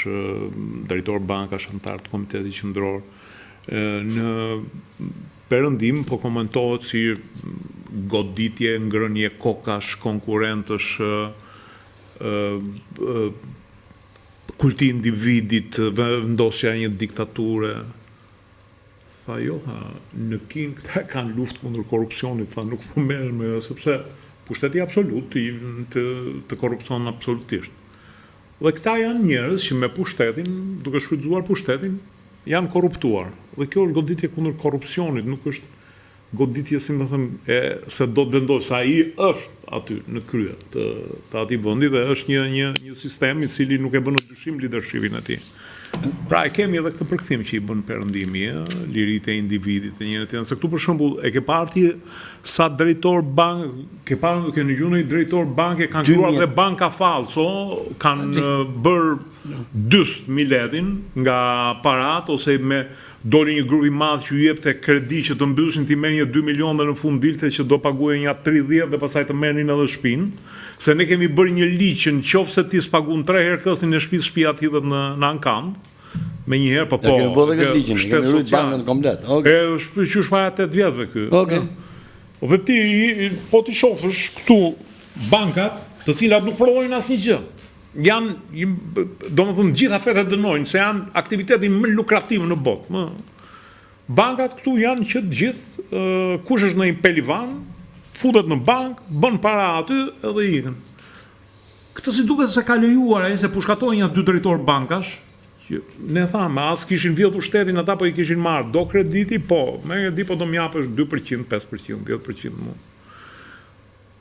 drejtorë bankash, anëtarë të Komitetit Qendror, në Perëndim po komentohet si goditje, ngrënie kokash, konkurrentësh. Ë kulti i individit, vendosja e një diktature. Tha jo, tha, në Kinë këta kanë luftë kundër korrupsionit, tha, nuk po merren me, sepse pushteti absolut të, të, të korrupton absolutisht. Dhe këta janë njerëz që me pushtetin, duke shfrytëzuar pushtetin, janë korruptuar. Dhe kjo është goditje kundër korrupsionit, nuk është goditje si me thënë e se do të vendosë se ai është aty në krye të të atij vendi dhe është një një një sistem i cili nuk e bën në dyshim leadershipin e tij. Pra e kemi edhe këtë përkthim që i bën perëndimi, ë, liritë e individit e njëra tjetrën. Se këtu për shembull e ke parë ti sa drejtor bank, ke parë ke ndëgjuar ndonjë drejtor banke kanë krijuar dhe banka fallco, kanë bërë dyst miletin nga paratë ose me Doli një grup i madh që ju jepte kredi që të mbyllshin ti merrje 2 milionë dhe në fund dilte që do paguaje nja 30 dhe pastaj të merrnin edhe shpinë, se ne kemi bërë një ligj që në qoftë se ti s'pagun 3 herë këstin e shpisë shpia të hidhet në në ankand menjëherë po po. E kemi bërë dhe këtë ligjin, kemi rujt bankën komplet. Okay. E është qysh para 8 vjetëve ky. Okej. Okay. Dhe ti po t'i shofësh këtu bankat, të cilat nuk prodhojnë asnjë gjë. Janë, domethënë, të gjitha fetë e dënojnë se janë aktiviteti më lukrativ në botë. Më bankat këtu janë që të gjithë, kush është ndonjë pelivan, futet në bankë, bën para aty edhe ikën. Këtë si duket se ka lejuar ai se pushkatoi nja dy drejtorë bankash, që ne thamë, as kishin vjedhur shtetin ata po i kishin marrë, do krediti, po, me kredi po do më japësh 2%, 5%, 10% mu.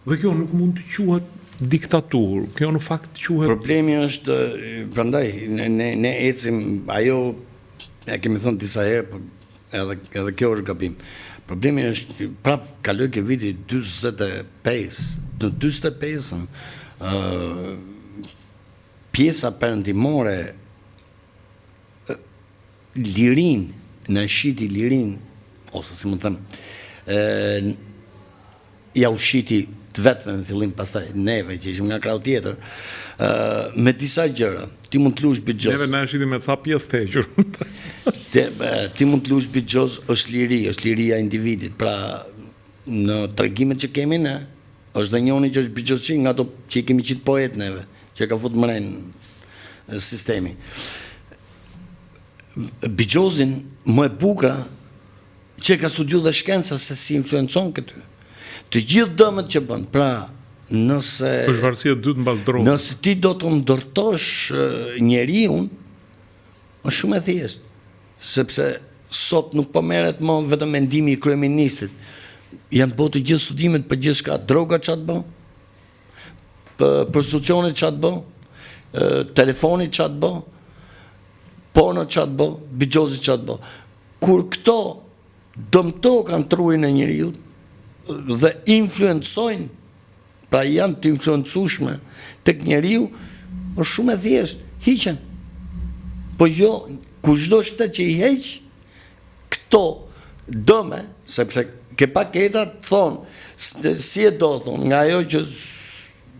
Dhe kjo nuk mund të quhet diktaturë, kjo në fakt quhet Problemi është, prandaj ne ne ne ecim, ajo e kemi thënë disa herë, por edhe edhe kjo është gabim. Problemi është prap kaloi ke viti 45, në 45-ën ë pjesa perëndimore lirinë, na shiti lirinë ose si mund të them, ë ja u shiti të vetëve në fillim pastaj neve që ishim nga krahu tjetër, ë me disa gjëra. Ti mund të luash bixhoz. Neve na e shiti me ca pjesë të hequr. Ti, ti mund të luash bixhoz, është liri, është liria e individit. Pra në tregimet që kemi ne, është dhe njoni që është bixhozçi nga ato që i kemi qitë poet neve, që e ka fut mren sistemi. Bixhozin më e bukura që e ka studiu dhe shkenca se si influencon këty. Të gjithë dëmet që bën, pra nëse është varësia e dytë mbas drogës. Nëse ti do të ndërtosh njeriun, është shumë e thjeshtë, sepse sot nuk po merret më vetëm mendimi i kryeministrit. Janë bërë të gjithë studimet për gjithçka, droga ça të bën, prostitucioni ça të bën, telefoni ça të bën, porno ça të bën, bixhozi ça të bën. Kur këto dëmtokan trurin e njeriut dhe influencojnë, pra janë të influencueshme tek njeriu, është shumë e thjeshtë, hiqen. Po jo, kushdo shtet që i heq këto dëme, sepse ke paketa thonë, si e do, thonë, nga ajo që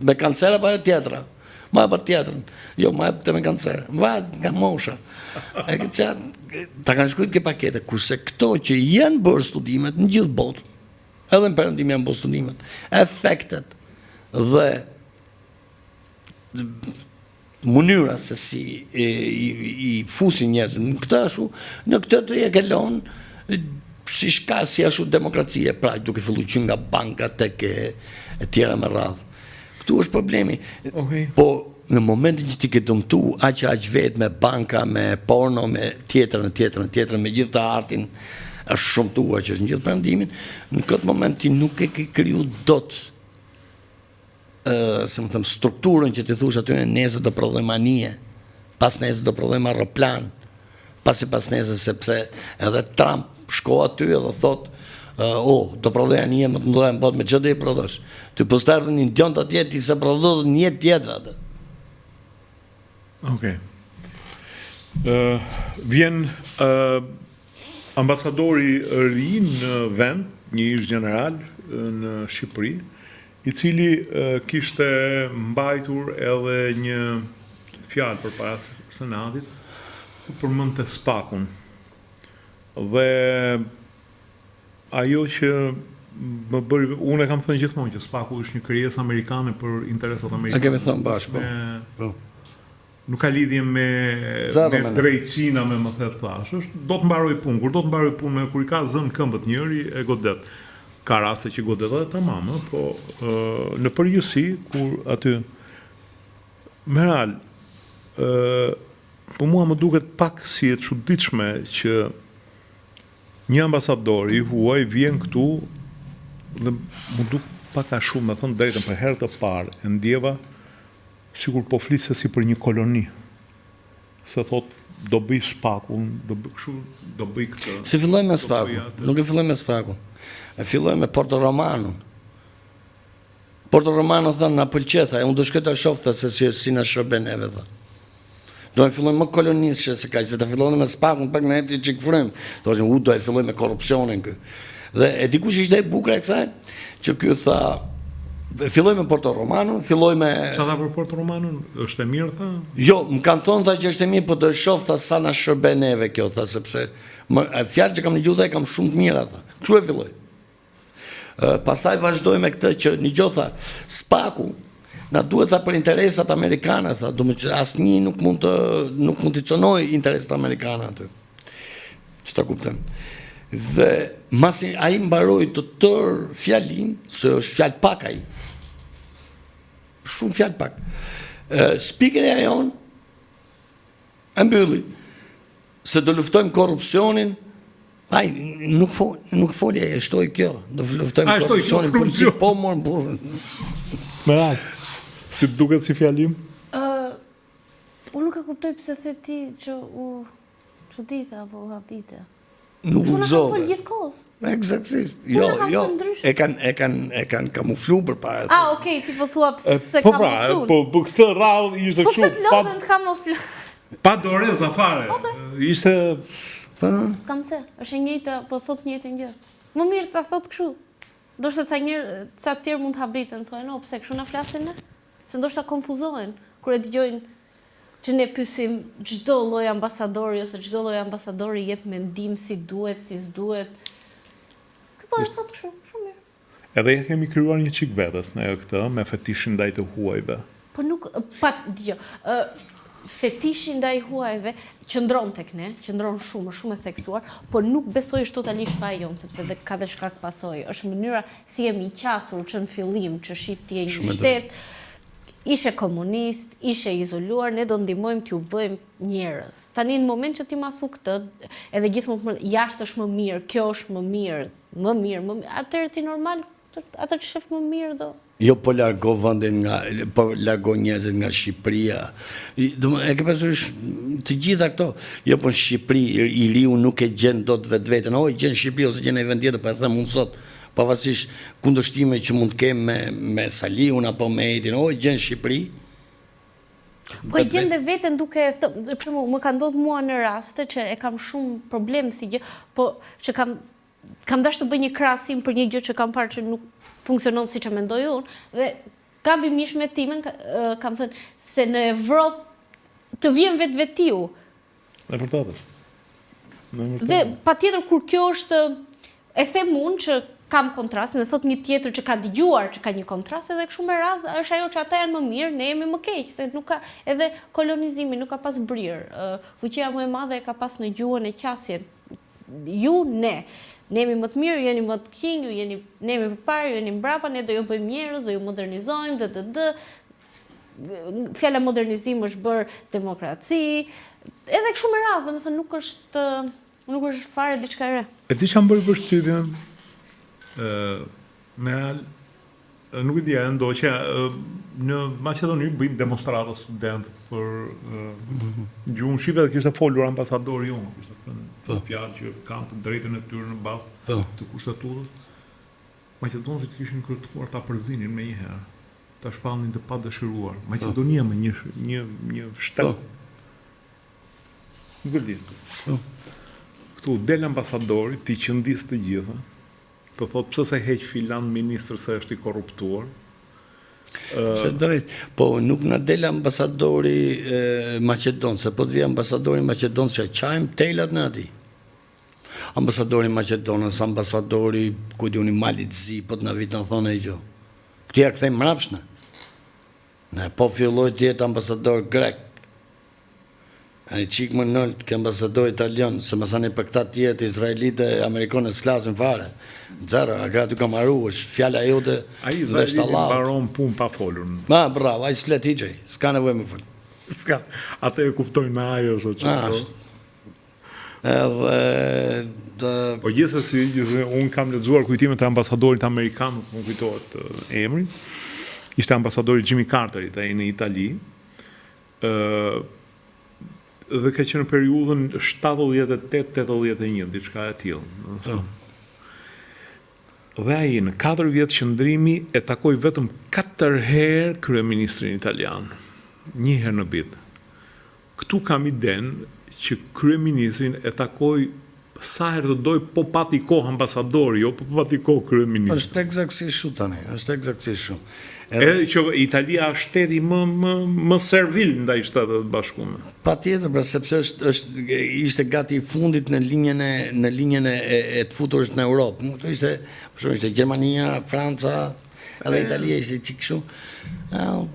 me kancer apo ajo tjetra. Ma për tjetrën. Jo, ma jep të me kancer. Varet nga mosha. E këtë që ta kanë shkrujt ke paketa, kurse këto që janë bërë studimet në gjithë botën, edhe në perëndim janë bërë studimet, efektet dhe mënyra se si i, i, i fusin njerëzit në këtë ashtu, në këtë të e ke lënë si shka si ashtu demokracie, pra duke fillu që nga banka tek e, e tjera me radhë. Këtu është problemi. Okay. Po në momentin që ti ke dëmtu aq e aq vetë me banka, me porno, me tjetrën, tjetrën, tjetrën, me gjithë të artin është shëmtuar që është në gjithë perëndimin, në këtë moment ti nuk e ke kriju dot ë, si më them, strukturën që ti thush aty nesër do prodhojmë anije, pas nesër do prodhojmë aeroplan, pasi pas nesër sepse edhe Trump shko aty edhe thot oh, do prodhoj anije më të mëdha në botë me çfarë do i prodhosh? Ty po s'të një idiot atje ti se prodhon dot një tjetër atë. Okej. Ë vjen ë ambasadori i ri në vend, një ish gjeneral në Shqipëri, i cili kishte mbajtur edhe një fjalë përpara Senatit, ku përmendte SPAK-un. Dhe ajo që më bëri unë e kam thënë gjithmonë që SPAK-u është një krijesë amerikane për interesat amerikane. E kemi thënë bashkë, po. Po. Nuk ka lidhje me me drejtësinë me më the thashë, është do të mbarojë punë, kur do të mbarojë punë, me kur i ka zënë këmbët njëri e godet. Ka raste që godet edhe tamam, ë, po ë, në përgjithësi kur aty Meral, ë po mua më duket pak si e çuditshme që një ambasador i huaj vjen këtu dhe m'u duk pak a shumë, me thënë drejtën, për herë të parë e ndjeva sikur po fliste si për një koloni. Se thotë do bëj SPAK-un, do bëj kështu, do bëj këtë. S'e filloi me SPAK-un, nuk e filloi me SPAK-un. E filloi me Porto Romanon. Porto Romano tha na pëlqe tha, unë do shkoj ta shoh tha se si si na shërben neve tha. Do e filloj më kolonistçe se kaq, se ta fillon me SPAK-un pak na jepte çik frymë. Thoshin u do e filloj me korrupsionin ky. Dhe e di kush ishte e bukura e kësaj? Që ky tha filloi me Porto Romano, filloi me Çfarë tha për Porto Romanon? Është e mirë tha? Jo, më kanë thonë tha që është e mirë, po do e shoh tha sa na shërben neve kjo tha sepse më fjalë që kam dëgjuar tha e kam shumë të mira tha. Kështu e filloi. Pastaj vazhdoi me këtë që një tha, SPAK-u na duhet tha për interesat amerikane, tha, domethënë që asnjë nuk mund të nuk mund të cënojë interesat amerikane aty. Që ta kuptojmë. Dhe masi ai mbaroi të tërë fjalinë, se është fjalë pak ai. Shumë fjalë pak. Spikerja jonë e mbylli se do luftojmë korrupsionin, ai nuk fol, nuk foli, e shtoi kjo, do luftojmë korrupsionin politik, po mor burrë. Meral, si të duket si fjalim? Ë unë nuk e kuptoj pse the ti që u çudite apo u habite. Nuk u gëzove. Unë kam gjithë kohës. Eksaktësisht. Jo, jo. E kanë e kanë e kanë kamuflu përpara. Ah, okay, ti po thua pse se po pra, kamuflu. Po, po këtë radhë ishte po kështu. Po pse të lodhen të kamuflu? Pa doreza fare. Ishte po. Kam pse, është e njëjta, po thotë të njëjtën gjë. Më mirë ta thotë kështu. Ndoshta ca njerëz, ca të tjerë mund të habiten, thonë, "Oh, pse kështu na flasin ne?" Se ndoshta konfuzohen kur e dëgjojnë që ne pyesim çdo lloj ambasadori ose çdo lloj ambasadori jep mendim si duhet, si s'duhet. Ky po e thotë kështu, shumë mirë. Edhe ia kemi krijuar një çik vetes ne këtë me fetishin ndaj të huajve. Po nuk pa dëgjo. Ë fetishi ndaj huajve qëndron tek ne, qëndron shumë, është shumë e theksuar, por nuk besoj është totalisht faji jonë, sepse dhe ka dhe shkak pasojë. Është mënyra si jemi qasur që në fillim, që shif ti je një shtet, ishe komunist, ishe izoluar, ne do ndihmojmë t'ju bëjmë njerëz. Tani në moment që ti ma thu këtë, edhe gjithmonë jashtë është më mirë, kjo është më mirë, më mirë, më mirë, atëherë ti normal atë që shef më mirë do. Jo po largo vendin nga, po largo njerëzit nga Shqipëria. Do e ke parasysh të gjitha këto. Jo po në Shqipëri i riu nuk e gjen dot vetveten. O e gjen në Shqipëri ose gjen në një vend tjetër, po e them unë sot pavarësisht kundërshtime që mund të kem me me Saliun apo me Edin, o e gjen në Shqipëri. Po e gjen dhe veten duke e thënë, për shembull, më ka ndodhur mua në raste që e kam shumë problem si gjë, po që kam kam dashur të bëj një krahasim për një gjë që kam parë që nuk funksionon siç e mendoj unë dhe gabimisht me timen kam thënë se në Evropë të vjen vetvetiu. E vërtetë është. Dhe patjetër kur kjo është e them unë që kam kontrast, dhe thotë një tjetër që ka dëgjuar që ka një kontrast edhe kështu me radhë është ajo që ata janë më mirë, ne jemi më keq, se nuk ka edhe kolonizimi nuk ka pas brirë. Fuqia më e madhe e ka pas në gjuhën e qasjen. Ju ne. Ne jemi më të mirë, ju jeni më të këqinj, ju jeni ne jemi përpara, ju jeni mbrapa, ne do ju bëjmë njerëz, do ju modernizojmë, d d d. Fjala modernizim është bërë demokraci, edhe kështu me radhë, domethënë nuk është nuk është fare diçka e re. E di çfarë më bëri përshtypjen? Ë, Meral, Nuk e di, a e ndoqe, në Maqedoni bëjnë demonstrata studentët për gjuhën shqipe dhe kishte folur ambasadori jonë, kishte thënë po. fjalë që kanë të drejtën e tyre në bazë po. të kushtetutës. Maqedonasit kishin kërkuar ta përzinin menjëherë, ta shpallnin të padëshiruar. Po. Maqedonia më një një një shtet. Po. Nuk e di. Po. Këtu del ambasadori, t'i qëndis të gjitha. Të thotë pse s'e heq filan ministër se është i korruptuar. Se drejt, po nuk na del ambasadori maqedon, se po të vijë ambasadori maqedon s'ia çajmë telat ne atij. Ambasadori maqedonas, ambasadori, ku di unë, i Malit të Zi, po të na vijë të na thonë ai gjë. Këtij ia kthejmë mbrapsht ne. Ne po filloi të jetë ambasador grek. Ai çik më nalt ke ambasador italian, se masanej për këta të tjerët izraelitë e amerikanët s'flasim fare. Zero, a aty ka maru, është fjala jote Ai izraeliti mbaron punë pa folur. Ma, bravo, ai s'flet hiç ai, s'ka nevojë me fol. S'ka, atë e kuptojnë me ajër ose çfarë. Ah, edhe të... Po gjithsesi, gjithsesi, unë kam lexuar kujtimet e ambasadorit amerikan, nuk më kujtohet emri. Ishte ambasadori Jimmy Carterit ai në Itali. Ë dhe ka qenë në periudhën 78-81, diçka e tillë, domethënë. Po. Dhe ai në 4 vjet qëndrimi e takoi vetëm 4 herë kryeministrin italian, një herë në vit. Këtu kam idenë që kryeministrin e takoi sa herë të dojë po pati kohë ambasadori, jo po pati kohë kryeministri. Është ekzaktësisht kështu tani, është ekzaktësisht kështu. Edhe Edhe që Italia është shteti më më më servil ndaj Shteteve të Bashkuara. Patjetër, pra sepse është është ishte gati i fundit në linjën e në linjën e e, e të futurës në Europë. Nuk ishte, për shembull ishte Gjermania, Franca, Edhe Italia ishte çik kështu.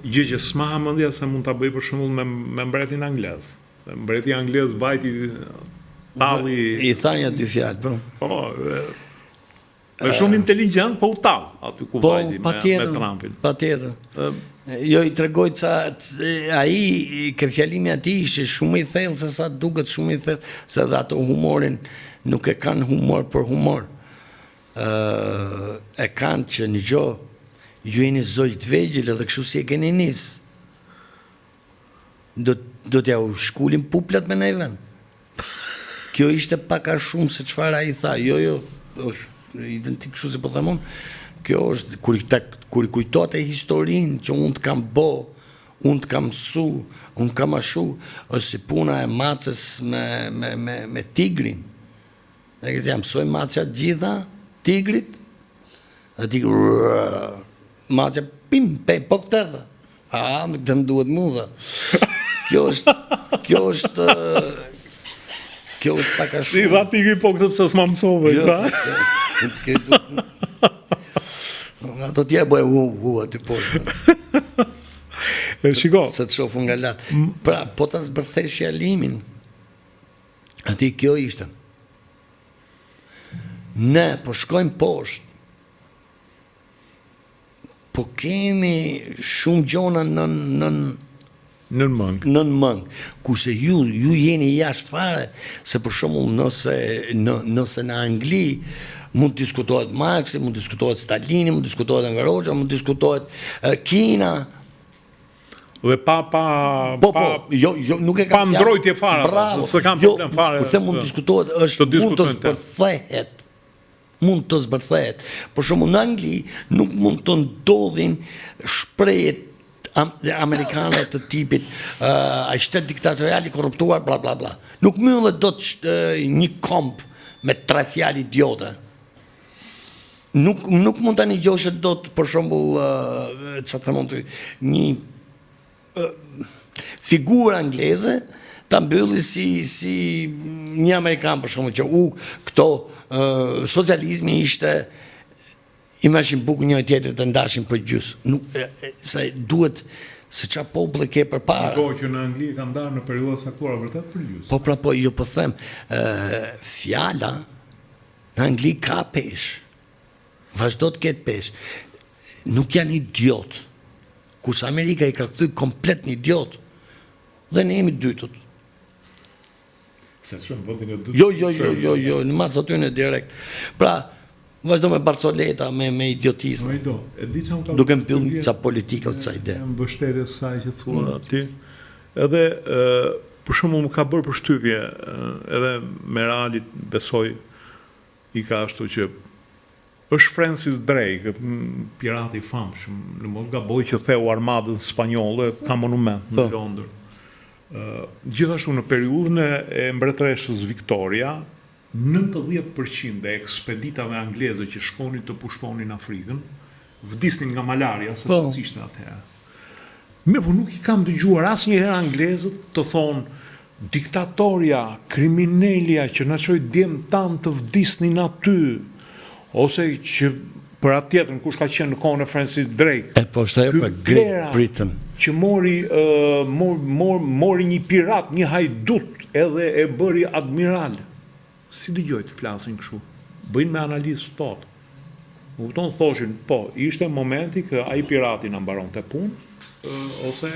Gjë që s'ma ha mendja se mund ta bëjë për shembull me me mbretin anglez. Mbreti anglez vajti talli i tha një dy fjalë, po. Po, është shumë inteligjent, po u tall aty ku po, vajti me, me Trumpin. Patjetër. Jo i tregoi ca ai ke fjalimi atij ishte shumë i thellë se sa duket shumë i thellë, se edhe ato humorin nuk e kanë humor për humor. E kanë që një gjo, ju jeni zogj të vegjël edhe kështu si e keni nis. Do, do t'ja u shkulim puplat me nëj vend. Kjo ishte pak a shumë se çfarë ai tha. Jo, jo, është identik kështu si po them unë. Kjo është kur i ta, kur i kujtote historinë që unë të kam bo, unë të kam mësu, unë të kam ashu, është si puna e maces me, me, me, me tigrin. E këtë ia mësoi macja të gjitha, tigrit, dhe tigri, macja, pim, pe, po këtë dhe. A, në këtë më duhet mu dhe. Kjo është, kjo është, kjo është pak a shumë. I dha tigri po këtë pse s'ma mësove, jo, tha. Kjo duhet. Ato tjera bëjnë hu, hu, aty poshtë. E shiko. Se të shohun nga lart. Pra, po ta zbërthesh fjalimin, Aty kjo ishte. Ne po shkojmë poshtë. Po kemi shumë gjona nën nën nën mëngë. Nën mëngë. Kurse ju ju jeni jashtë fare, se për shembull nëse në nëse në Angli mund të diskutohet Marksi, mund të diskutohet Stalini, mund të diskutohet Enver Hoxha, mund të diskutohet Kina, Dhe pa pa po, po, jo, jo, nuk e kam pa ndrojtje fare, bravo, s'e kam jo, problem fare. Kur them mund të diskutohet, është mund të zbërthehet. Mund të zbërthehet. Për shembull në Angli nuk mund të ndodhin shprehjet amerikane të tipit uh, ai shtet diktatorial i korruptuar bla bla bla. Nuk mbyllet dot një komb me tre fjalë idiote. Nuk nuk mund ta nigjoshe dot për shembull ça të them unë ty, një figurë angleze ta mbylli si si një amerikan për shembull që u këto socializmi ishte i merrshin bukën njëri tjetrit e ndashin për gjys. Nuk e, e, se duhet se ça populli ke përpara. Ndërkohë që në Angli e kanë ndarë në periudha të caktuara vërtet për gjys. Po pra po jo po them, ë fjala Në Angli ka peshë. Vazhdo të ketë peshë. Nuk janë idiot. Kurse Amerika i ka kthy komplet në idiot. Dhe ne jemi të dytët. Se shumë vendin e dytë. Jo, jo, jo, jo, jo, në mas atyne direkt. Pra, vazhdo me barcoleta, me, me idiotizëm. No, do. E di ça më ka Duke mbyll ca politika ose ca ide. Në mbështetje të saj që thua mm. ti. Edhe për shembull më ka bërë përshtypje edhe Meralit besoj i ka ashtu që është Francis Drake, pirati i famshëm, në mos gaboj që theu armadën spanjolle, ka monument në po. Londër. Gjithashtu në periudhën e mbretëreshës Victoria, 90% e ekspeditave angleze që shkonin të pushtonin Afrikën, vdisnin nga malaria, sepse po. s'ishte atëherë. Mirëpo nuk i kam dëgjuar asnjëherë anglezët të thonë. Diktatorja, kriminelja që na çoi djemtë tanë të vdisnin aty, ose që për atë tjetrën kush ka qenë në kohën e Francis Drake. E po është ajo pra Great Britain. Që mori mor, mor, mori një pirat, një hajdut edhe e bëri admiral. Si dëgjoj të flasin kështu? Bëjnë me analizë ftohtë. Më kupton thoshin, po, ishte momenti që ai pirati na mbaronte punë, ose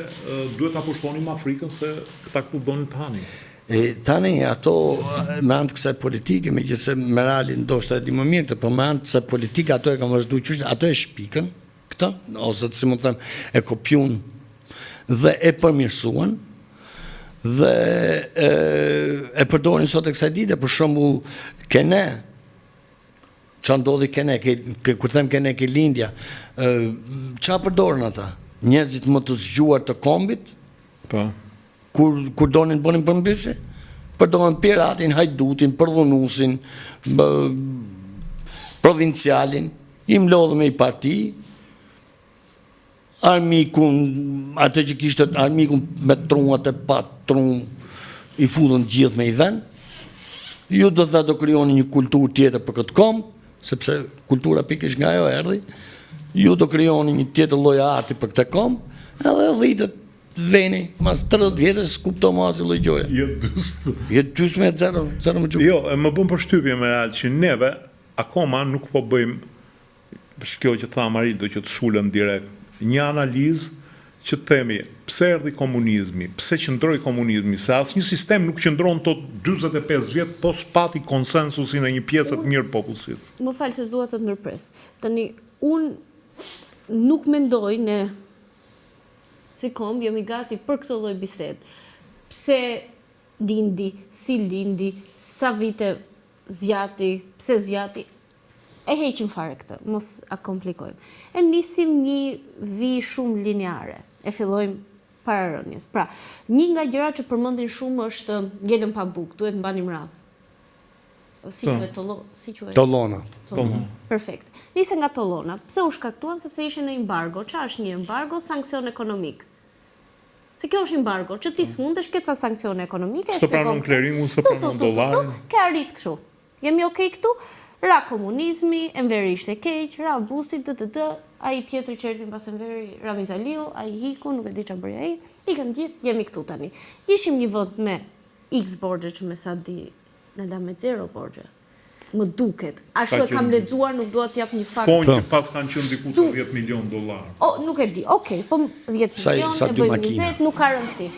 duhet ta pushtonim Afrikën se këta këtu donin të hanin. E, tani, ato me anë të kësaj politike, megjithëse Merali ndoshta e di më mirë këtë, po me anë të kësaj politike ato e kanë vazhdu qysh, ato e shpikën këtë, ose si mund të them, e kopjun dhe e përmirësuan, dhe e, e përdorin sot e kësaj dite, për shembull, ke ne, Ça ndodhi ke ne, ke, ke, kur them ke ne ke lindja, ça përdorën ata? Njerëzit më të zgjuar të kombit? Po. Kur, kur donin të bënin përmbysje? Përdorën piratin, hajdutin, përdhunusin, bë, provincialin, i mblodhën me i parti, Armikun, atë që kishte armikun me tru, atë pa tru, i futën të gjithë me i vend. Ju do të do krijoni një kulturë tjetër për këtë komb, sepse kultura pikërisht nga ajo erdhi. Ju do krijoni një tjetër lloj arti për këtë komb, edhe dhitet veni, mas 30 vjetësh s'kupton më asnjë lloj gjoje. Je dyst. Je dyst me zero, zero me çu. Jo, e më bën përshtypje Meral që neve akoma nuk po bëjmë Është kjo që tha Amarildo që të sulem direkt. Një analizë që të themi pse erdhi komunizmi, pse qëndroi komunizmi, se asnjë sistem nuk qëndron këto 45 vjet po s'pati konsensusin e një pjese të mirë të popullsisë. Më fal se s'dua të të ndërpres. Tani unë nuk mendoj ne si komb jemi gati për këtë lloj bisede. Pse lindi, si lindi, sa vite zgjati, pse zgjati, E heqim fare këtë, mos a komplikojmë. E nisim një vijë shumë lineare. E fillojmë para rënies. Pra, një nga gjërat që përmendin shumë është ngelëm pa bukë, duhet mbanim radhë. Si po. quhet tollo, si quhet? Tollonat. Tollonat. Perfekt. Nise nga tollonat. Pse u shkaktuan? Sepse ishin në embargo. Ça është një embargo? Sanksion ekonomik. Se kjo është embargo, që ti s'mundesh, ke ca sanksione ekonomike. S'e pranon kleringun, s'e pranon dollarin. Ke arrit kështu. Jemi ok këtu? Ra komunizmi, Enveri ishte keq, ra Bushi, ddd, ai tjetri që erdhi mbas Enveri, Ramiz Aliu, ai iku, nuk e di ça bëri ai, ikën gjithë, jemi këtu tani. Ishim një vend me X borxhe që me sa di na la me zero borxhe. Më duket. Ashtu e kam lexuar, nuk dua të jap një fakt. Thonë që pas kanë qenë diku te 10 milion dollarë. O, nuk e di. Okej, po 10 milion, e bëjmë 20, nuk ka rëndësi.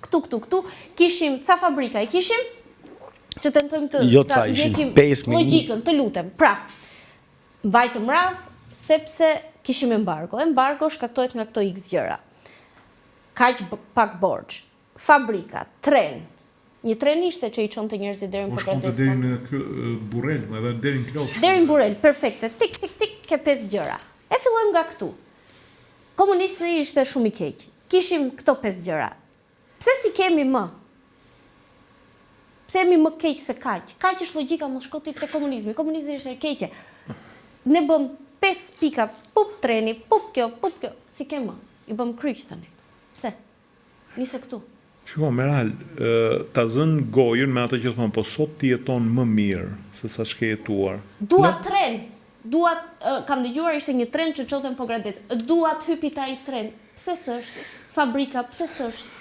Këtu, këtu, këtu, kishim ca fabrika i kishim? Që tentojmë të jo ca ishin 5 me logjikën, të lutem. Pra, mbajtëm radhë sepse kishim embargo. Embargo shkaktohet nga këto X gjëra. Kaq pak borxh. Fabrika, tren. Një tren ishte që i çonte njerëzit deri në po Pogradec. Po deri në Burrel, edhe deri në Klos. Deri në Burrel, perfekte. Tik tik tik ke pesë gjëra. E fillojmë nga këtu. Komunizmi ishte shumë i keq. Kishim këto pesë gjëra. Pse s'i kemi më? Pse jemi më keq se kaq? Kaq është logjika, mos shko ti te komunizmi. Komunizmi është e keqe. Ne bëm pesë pika, pup treni, pup kjo, pup kjo. S'i ke më. I bëm kryq tani. Pse? Nise këtu. Shiko, Meral, ta zënë gojën me atë që thonë, po sot ti jeton më mirë se sa ç'ke jetuar. Dua tren, dua, kam dëgjuar ishte një tren që çonte në Pogradec. Dua të hypi te ai tren. Pse s'është? Fabrika, pse s'është?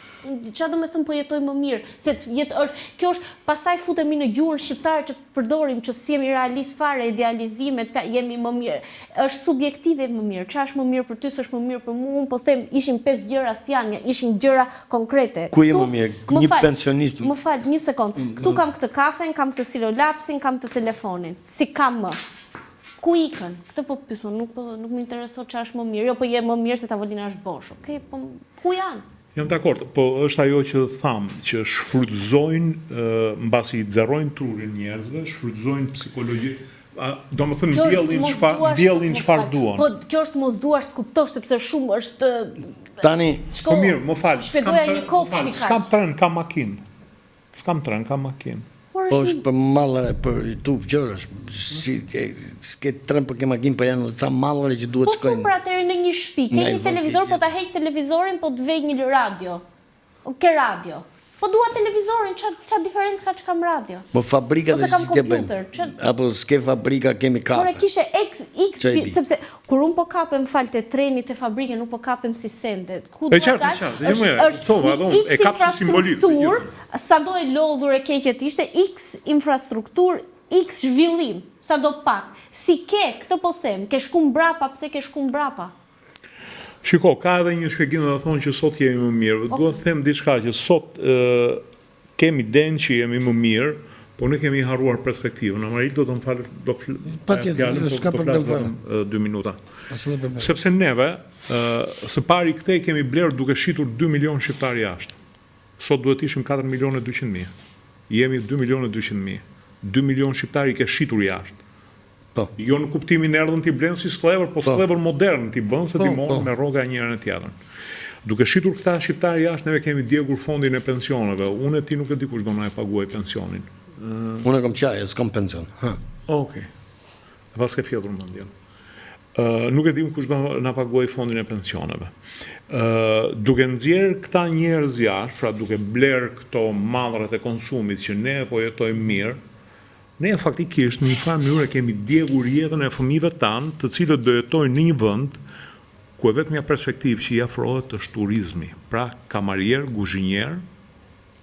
Ça do me thënë po jetoj më mirë? Se të jetë është, kjo është, pastaj futemi në gjuhën shqiptare që përdorim, që s'jemi realist fare, idealizime, të jemi më mirë. Është subjektive më mirë, ça është më mirë për ty, s'është më mirë për mua, unë po them ishin pesë gjëra s'janë, ishin gjëra konkrete. Ku je më mirë, një pensionist? Më fal, një sekondë. Këtu kam këtë kafen, kam këtë stilolapsin, kam këtë telefonin. S'i kam më. Ku ikën? Këtë po pyes unë, nuk po nuk më intereson çfarë është më mirë. Jo, po je më mirë se tavolina është bosh. Okej, po ku janë? Jam dakord, po është ajo që thamë, që shfrytëzojnë mbasi i xerojnë trurin njerëzve, shfrytëzojnë psikologji, domethënë mbjellin çfarë mbjellin çfarë duan. Po kjo është mos duash të kuptosh sepse shumë është Tani, po mirë, më fal, s'kam s'kam tren, kam makinë. S'kam tren, kam makinë. Po është për mallra për tufë gjërash, si s'ke tren po ke makinë, po janë edhe ca mallra që duhet të shkojnë. Po super atëherë në një shtëpi, ke një televizor, po ta heq televizorin, po të vej një radio. Ke radio. Po dua televizorin, ça ça diferencë ka që kam radio? Po fabrikat Ose e kam si t'ia bëjmë? kompjuter, ça Apo s'ke fabrika, kemi Por e kafe. kishe X X Ça i bi? sepse kur unë po kapem fal te treni te fabrike nuk po kapem si sende. Ku E dua qartë, e dal, qartë, jo është më e është kuptova një edhe unë, e X kap si simbolik të infrastrukturë, gjithë. sado e lodhur e keqe të ishte, X infrastrukturë, X zhvillim, sado pak. Si ke, këtë po them, ke shku mbrapa, pse ke shku mbrapa? Shiko, ka edhe një shpjegim dhe thonë që sot jemi më mirë. Dua të them diçka që sot ë kemi idenë që jemi më mirë, po ne kemi harruar perspektivën. Amaril do të më falë, do fl Patjetër, fjalën, po s'ka do problem flas fare. vetëm ë, dy minuta. Asnjë problem. Sepse neve, ë së pari këtë e kemi blerë duke shitur 2 milion shqiptar jashtë. Sot duhet ishim 4 milionë e 200 mijë. Jemi 2 milionë e 200 mijë. 2 milion shqiptar i ke shitur jashtë. Po. Jo në kuptimin erdhën t'i blen si skllevër, po skllevër modern t'i bën se Po, t'i morën po. me rroga njërin e tjetrën. Duke shitur këta shqiptar jashtë, neve kemi djegur fondin e pensioneve. Unë e ti nuk e di kush do na e paguaj pensionin. Unë e kam qaj, s'kam pension. Ha. Okej. E pas ke fjetur mendjen. Ë nuk e dim kush do na paguaj fondin e pensioneve. Ë duke nxjerr këta njerëz jashtë, pra duke bler këto mallrat e konsumit që ne po jetojmë mirë, ne faktikisht në një farë mënyrë kemi djegur jetën e fëmijëve tanë, të cilët do jetojnë në një vend ku e vetmja perspektivë që i afrohet është turizmi. Pra kamarier, guzhinjer,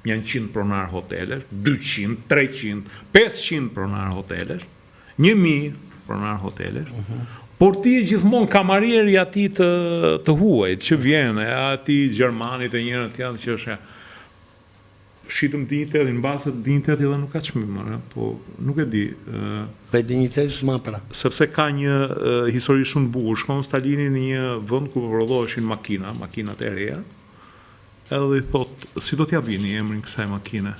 janë 100 pronar hotelesh, 200, 300, 500 pronar hotelesh, 1000 pronar hotelesh, por ti je gjithmonë kamarieri i atij të të huajit që vjen, e atij gjermanit e njërin tjetër që është shitëm dinjitetin, mbase dinjiteti edhe nuk ka çmim, ëh, po nuk e di, ë Pe dinjitetit ma pra. sepse ka një e, histori shumë të bukur. Shkon Stalini në një vend ku po prodhoheshin makina, makinat e reja. Edhe i thot, si do t'ja vini emrin kësaj makine?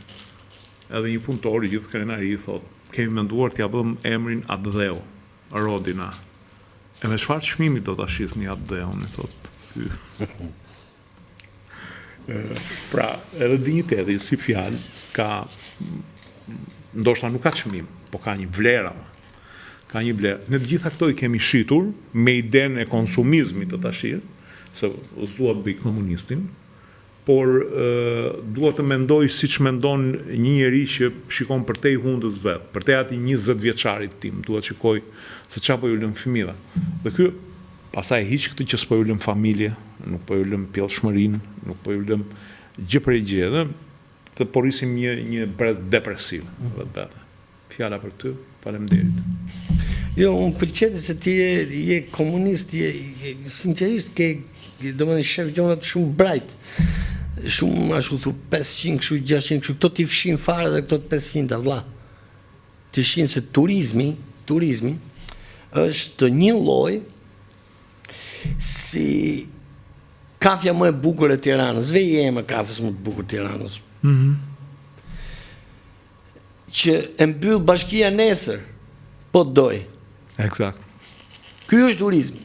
Edhe një punëtor i gjithë krenari i thot, kemi menduar t'ja vëm emrin Atdheu, Rodina. E me çfarë çmimi do ta shisni Atdheun, i thot ky. Pra, edhe dinjiteti si fjalë ka ndoshta nuk ka çmim, po ka një vlerë ama. Ka një vlerë. Ne të gjitha këto i kemi shitur me idenë e konsumizmit të tashir, se s'dua të bëj komunistin, por ë dua të mendoj siç mendon një njeri që shikon përtej hundës vet, përtej atij 20 vjeçarit tim, dua të shikoj se çfarë po ju lëm fëmijëve. Dhe ky pastaj e hiq këtë që s'po ju lëm familje, nuk po ju lëm pjellshmërinë, nuk po ju lëm gjë prej gjë, dhe të po rrisim një një brez depresiv vetvete. Fjala për ty, faleminderit. Jo, unë pëlqej se ti je, je komunist, je, je sinqerisht ke, domethënë shef gjonat shumë bright. Shumë ashtu thu 500 kështu 600 kështu, këto ti fshin fare dhe këto të 500 vlla. Ti fshin se turizmi, turizmi është një lloj si kafja më e bukur e Tiranës, vej emër kafes më të bukur të Tiranës. Mm Që e mbyll bashkia nesër, po të doj. Eksakt. Ky është turizmi.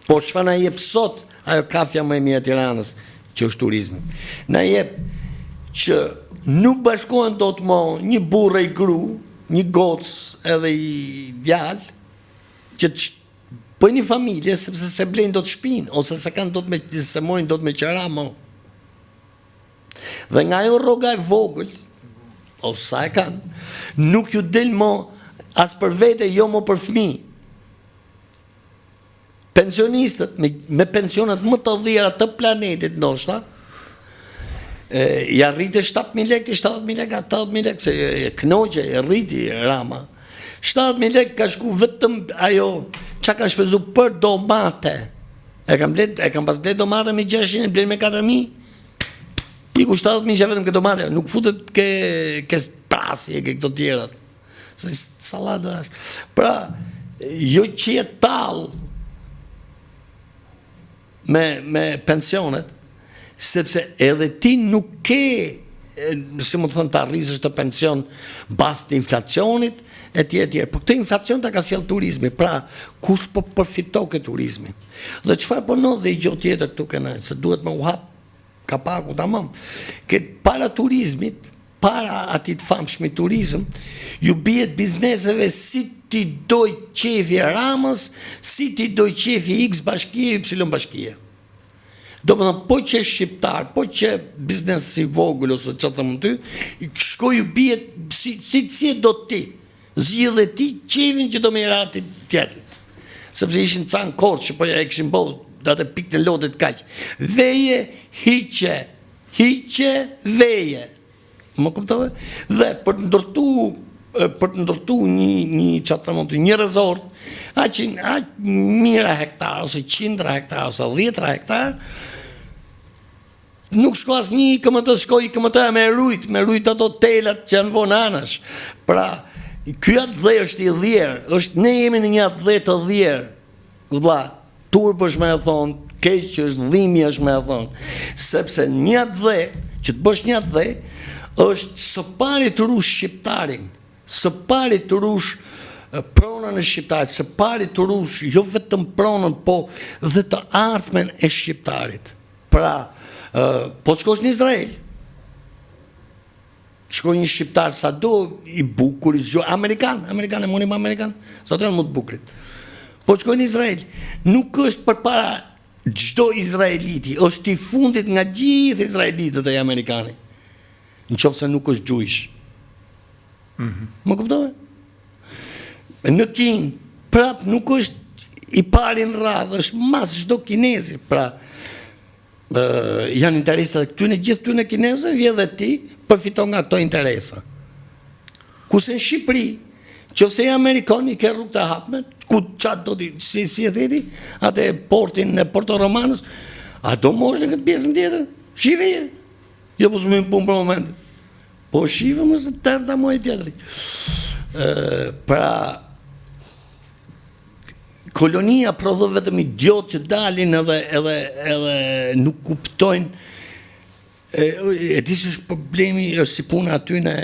Por çfarë na jep sot ajo kafja më e mirë e Tiranës, që është turizmi? Na jep që nuk bashkohen dot më një burrë e gru, një gocë edhe i djalë që të bëjnë një familje sepse se blejnë dot shtëpinë ose se kanë dot me se marrin dot me qera më. Dhe nga ajo rroga e vogël, ose sa e kanë, nuk ju del më as për vete, jo më për fëmijë. Pensionistët me, me pensionet më të dhjera të planetit ndoshta, e, ja rrite 7.000 lekë, 70.000 lekë, 80.000 lekë, se e, e knoqe, e rriti Rama. 70.000 lekë ka shku vetëm ajo çka ka shpenzu për domate. E kam blet, e kam pas blet domate me 600, e blen me 4000. Iku 70.000 që vetëm ke domate, nuk futet ke ke prasi e ke këto tjerat. Se sallata është. Pra, jo që je tall me me pensionet, sepse edhe ti nuk ke e, si më të thënë, ta rrisësh të pension bas të inflacionit, e tjerë, e tjerë. Po këtë inflacion ta ka sjell turizmi, pra kush po përfito ke turizmi? Dhe çfarë po ndodh dhe i gjë tjetër këtu ke ne, se duhet me u hap kapaku tamam. Ke para turizmit, para atij të famshmi turizëm, ju bihet bizneseve si ti doj qefi Ramës, si ti doj qefi X bashkie, Y bashkie. Domethënë, po qe shqiptar, po qe biznes i vogël ose ça të them ty, shko ju bie si si si e do ti. Zgjidhe ti qejfin që do me i ra ti tjetrit. Sepse ishin ca në Korçë që po e kishin bo atë pikën e lotit kaq. Veje hiqe, hiqe veje. Më kuptove? Dhe për të ndërtu për të ndërtu një një ça të them ty, një resort, aq aq mijëra hektar ose qindra hektar ose dhjetra hektar, nuk shko asnjë IKMT, shko IKMT me rujt, me rujt ato telat që janë vonë anash. Pra, ky atdhe është i dhjerë, është ne jemi në një atdhe të dhjerë. Vëlla, turp është me e thonë, keq është, dhimbje është me e thonë, sepse një atdhe, që të bësh një atdhe, është së pari të rush shqiptarin, së pari të rush pronën e shqiptarit, së pari të rush jo vetëm pronën, po dhe të ardhmen e shqiptarit. Pra, po të shkosh në Izrael, Shkoi një shqiptar sado i bukur, i zgjuar, amerikan, amerikan, e monim amerikan, sa të janë më të bukurit. Po shkoi në Izrael, nuk është përpara çdo izraeliti, është i fundit nga gjithë izraelitët e amerikani. Në qoftë se nuk është Jewish. Mm -hmm. Më kuptove? Në Kinë, prap nuk është i pari në radhë, është mas çdo kinezi, pra janë interesa të këtyne, gjithë këtyne kinezëve, vjen dhe ti përfiton nga këto interesa. Kurse në Shqipëri, qoftë se je amerikan, i ke rrugë të hapme, ku ça do ti, si, si e theti, atë portin e Porto Romanës, a do mosh në këtë pjesën tjetër? Shife je? Jo, po s'më punë për momentin. Po shife më së tërë ta mojë tjetëri. Pra, Kolonia prodhon vetëm idiotë që dalin edhe edhe edhe nuk kuptojnë e, e di se është problemi është si puna atyne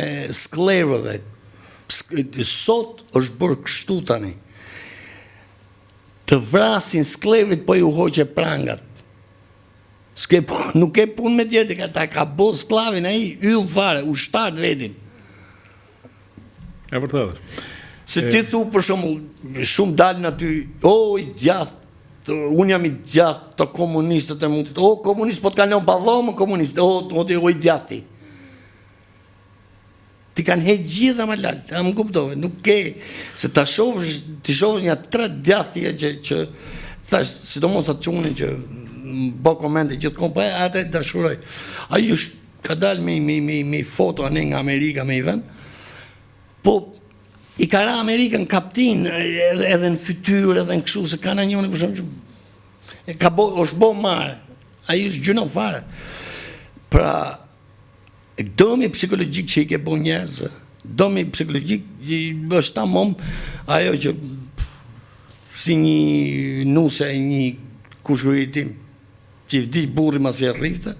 skllevërve. Sot është bërë kështu tani. Të vrasin skllevrit po ju hoqe prangat. S'ke po, nuk ke punë me tjetër, ka ta ka bo skllavin ai yll fare, ushtar të vetin. E vërtetë është. Se ti thu për shembull, shumë dalin aty, o i djathtë, unë jam i djathtë të komunistët e mundit, o komunist po të kanë lënë pa dhomë komunist, o, o, o i djathti. T'i kanë heq gjitha më lart, a më kuptove, nuk ke, se ta shofësh, t'i shofësh një tre djathti që, që thash, sidomos atë çunin që më bë komente gjithkohë, po atë e dashuroj. Ai është ka dalë me me me me foto anë nga Amerika me i vend. Po i ka ra Amerikën kaptin edhe, edhe në fytyrë edhe në kështu se kanë njëri për shembull që e ka bo, është bo marre. Ai është gjynah fare. Pra Dëmi psikologjik që i ke bo njerëzve, dëmi psikologjik është tamam ajo që si një nuse e një kushëri tim, që i vdiq burri masi e rrifte,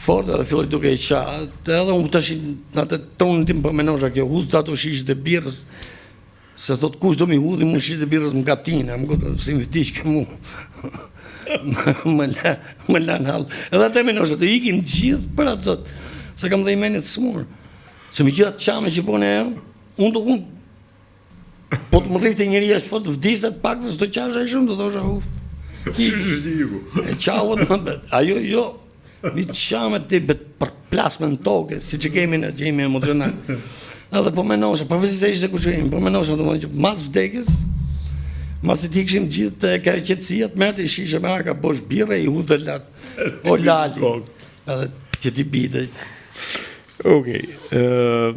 fort edhe filloi duke e qa, edhe unë tash në atë tonin tim po mendosha kjo hudhte ato shishet e birrës, Se thot kush do m'i hudhi mu shishet e birrës në kaptinë, më kupton, si më vdiq kë mu. më la, më la në hall. Edhe atë mendosha, do ikim gjithë për atë zot. Se kam dhe i mendje të smur. Se me gjithë atë qame që bone ajo, unë do unë po të më rrifte njeri aq fort vdiste të paktën s'do qasha shumë, do thosha uf. E qau të më bet. Ajo jo, Mi të qame ti bet përplasme në tokë, siç e kemi ne që jemi emocional. Edhe po mendosha, pavarësisht se ishte kush jemi, po mendosha domethënë që mas vdekjes, masi të ikshim gjithë te ka qetësia të merrte shishe me arka bosh birre i hudhte lart. O lali. Edhe që ti bite. Okej. Ë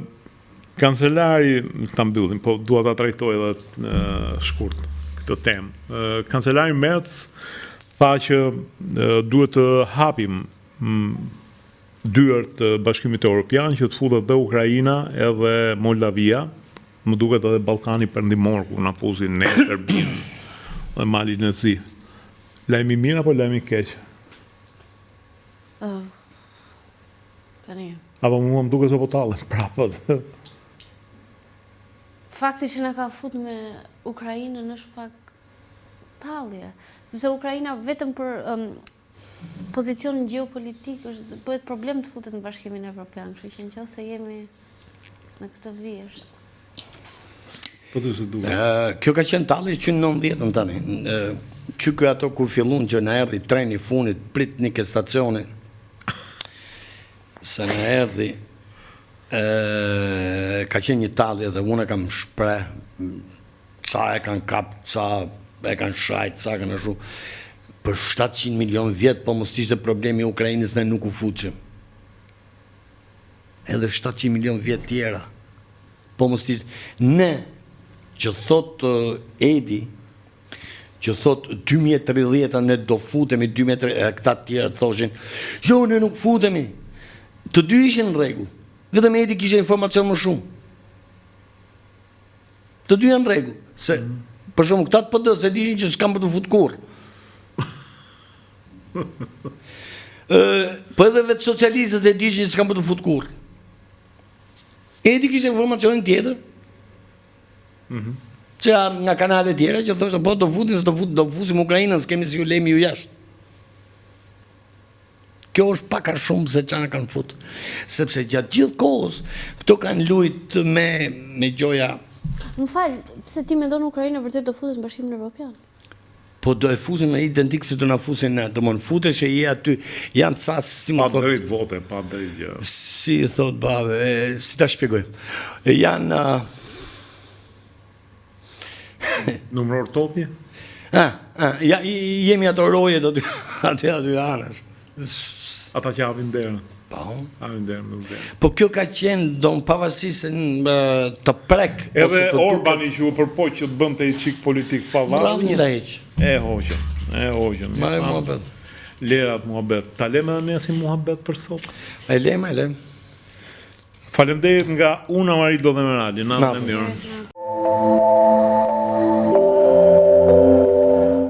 Kancelari, ta mbyllim, po dua ta trajtoj edhe në shkurt këtë temë. Kancelari Merz tha që duhet të hapim dyert të Bashkimit Evropian që të futet dhe Ukraina edhe Moldavia, më duket edhe Ballkani Perëndimor ku na fusin ne Serbinë dhe Malin e Zi. Lajm i mirë apo lajm i keq? Uh, Tani. Apo mua më duket se po tallen prapë. Fakti që na ka fut me Ukrainën është pak tallje, sepse Ukraina vetëm për um, pozicionin gjeopolitik është bëhet problem të futet në Bashkimin Evropian, kështu që nëse jemi në këtë vijë është. Po të se duket. Kjo ka qenë tallje që në 90-ën tani. Që ky ato kur fillun që na erdhi treni i fundit, pritni ke stacioni. Se na erdhi e, ka qenë një tallje dhe unë e kam shpreh ca e kanë kap, ca e kanë shajt, ca kanë ashtu për 700 milion vjet, po mos të ishte problemi i Ukrainës ne nuk u futshim. Edhe 700 milion vjet tjera. Po mos të ishte ne që thot Edi që thot 2030-a ne do futemi 2030 e këta të tjerë thoshin jo ne nuk futemi. Të dy ishin në rregull. Vetëm Edi kishte informacion më shumë. Të dy janë në rregull, se mm. për shembull këta të PD-së e dishin që s'kan për t'u fut kurrë. Ë, po edhe vetë socialistët e dishin që s'kan për t'u fut kurrë. Edi kishte informacionin tjetër. Mm -hmm. Që ardhë nga kanale tjera që thoshte po do futin, do fut, do fusim Ukrainën, s'kemi si ju lemi ju jashtë. Kjo është pak a shumë se ça na kanë fut. Sepse gjatë gjithë kohës, këto kanë lujt me, me gjoja... Më fal, pse ti mendon Ukraina vërtet do futet në Bashkimin Evropian? Po do e fusin me identik si do na fusin ne, domthon futesh e je aty, janë ca si më thot. Pa drejt vote, pa drejt gjë. Si i thot babe, e, si ta shpjegojmë. Janë Numëror topi? Ah, ah, ja, jemi ato rojet aty, aty, aty anash. Ata që hapin derën. Po. Hapin derën, nuk derën. Po kjo ka qenë, do në pavarësisht se të prek. Edhe Orbani që u përpoq që të bënte një çik politikë pavarur. Bravo një ta heq. E hoqën, e hoqën. Ma e muhabet. Lëre atë muhabet. Ta lëmë edhe ne si muhabet për sot? E lëmë, e lëmë. Faleminderit nga unë Amarildo dhe Merali. Natën e mirë.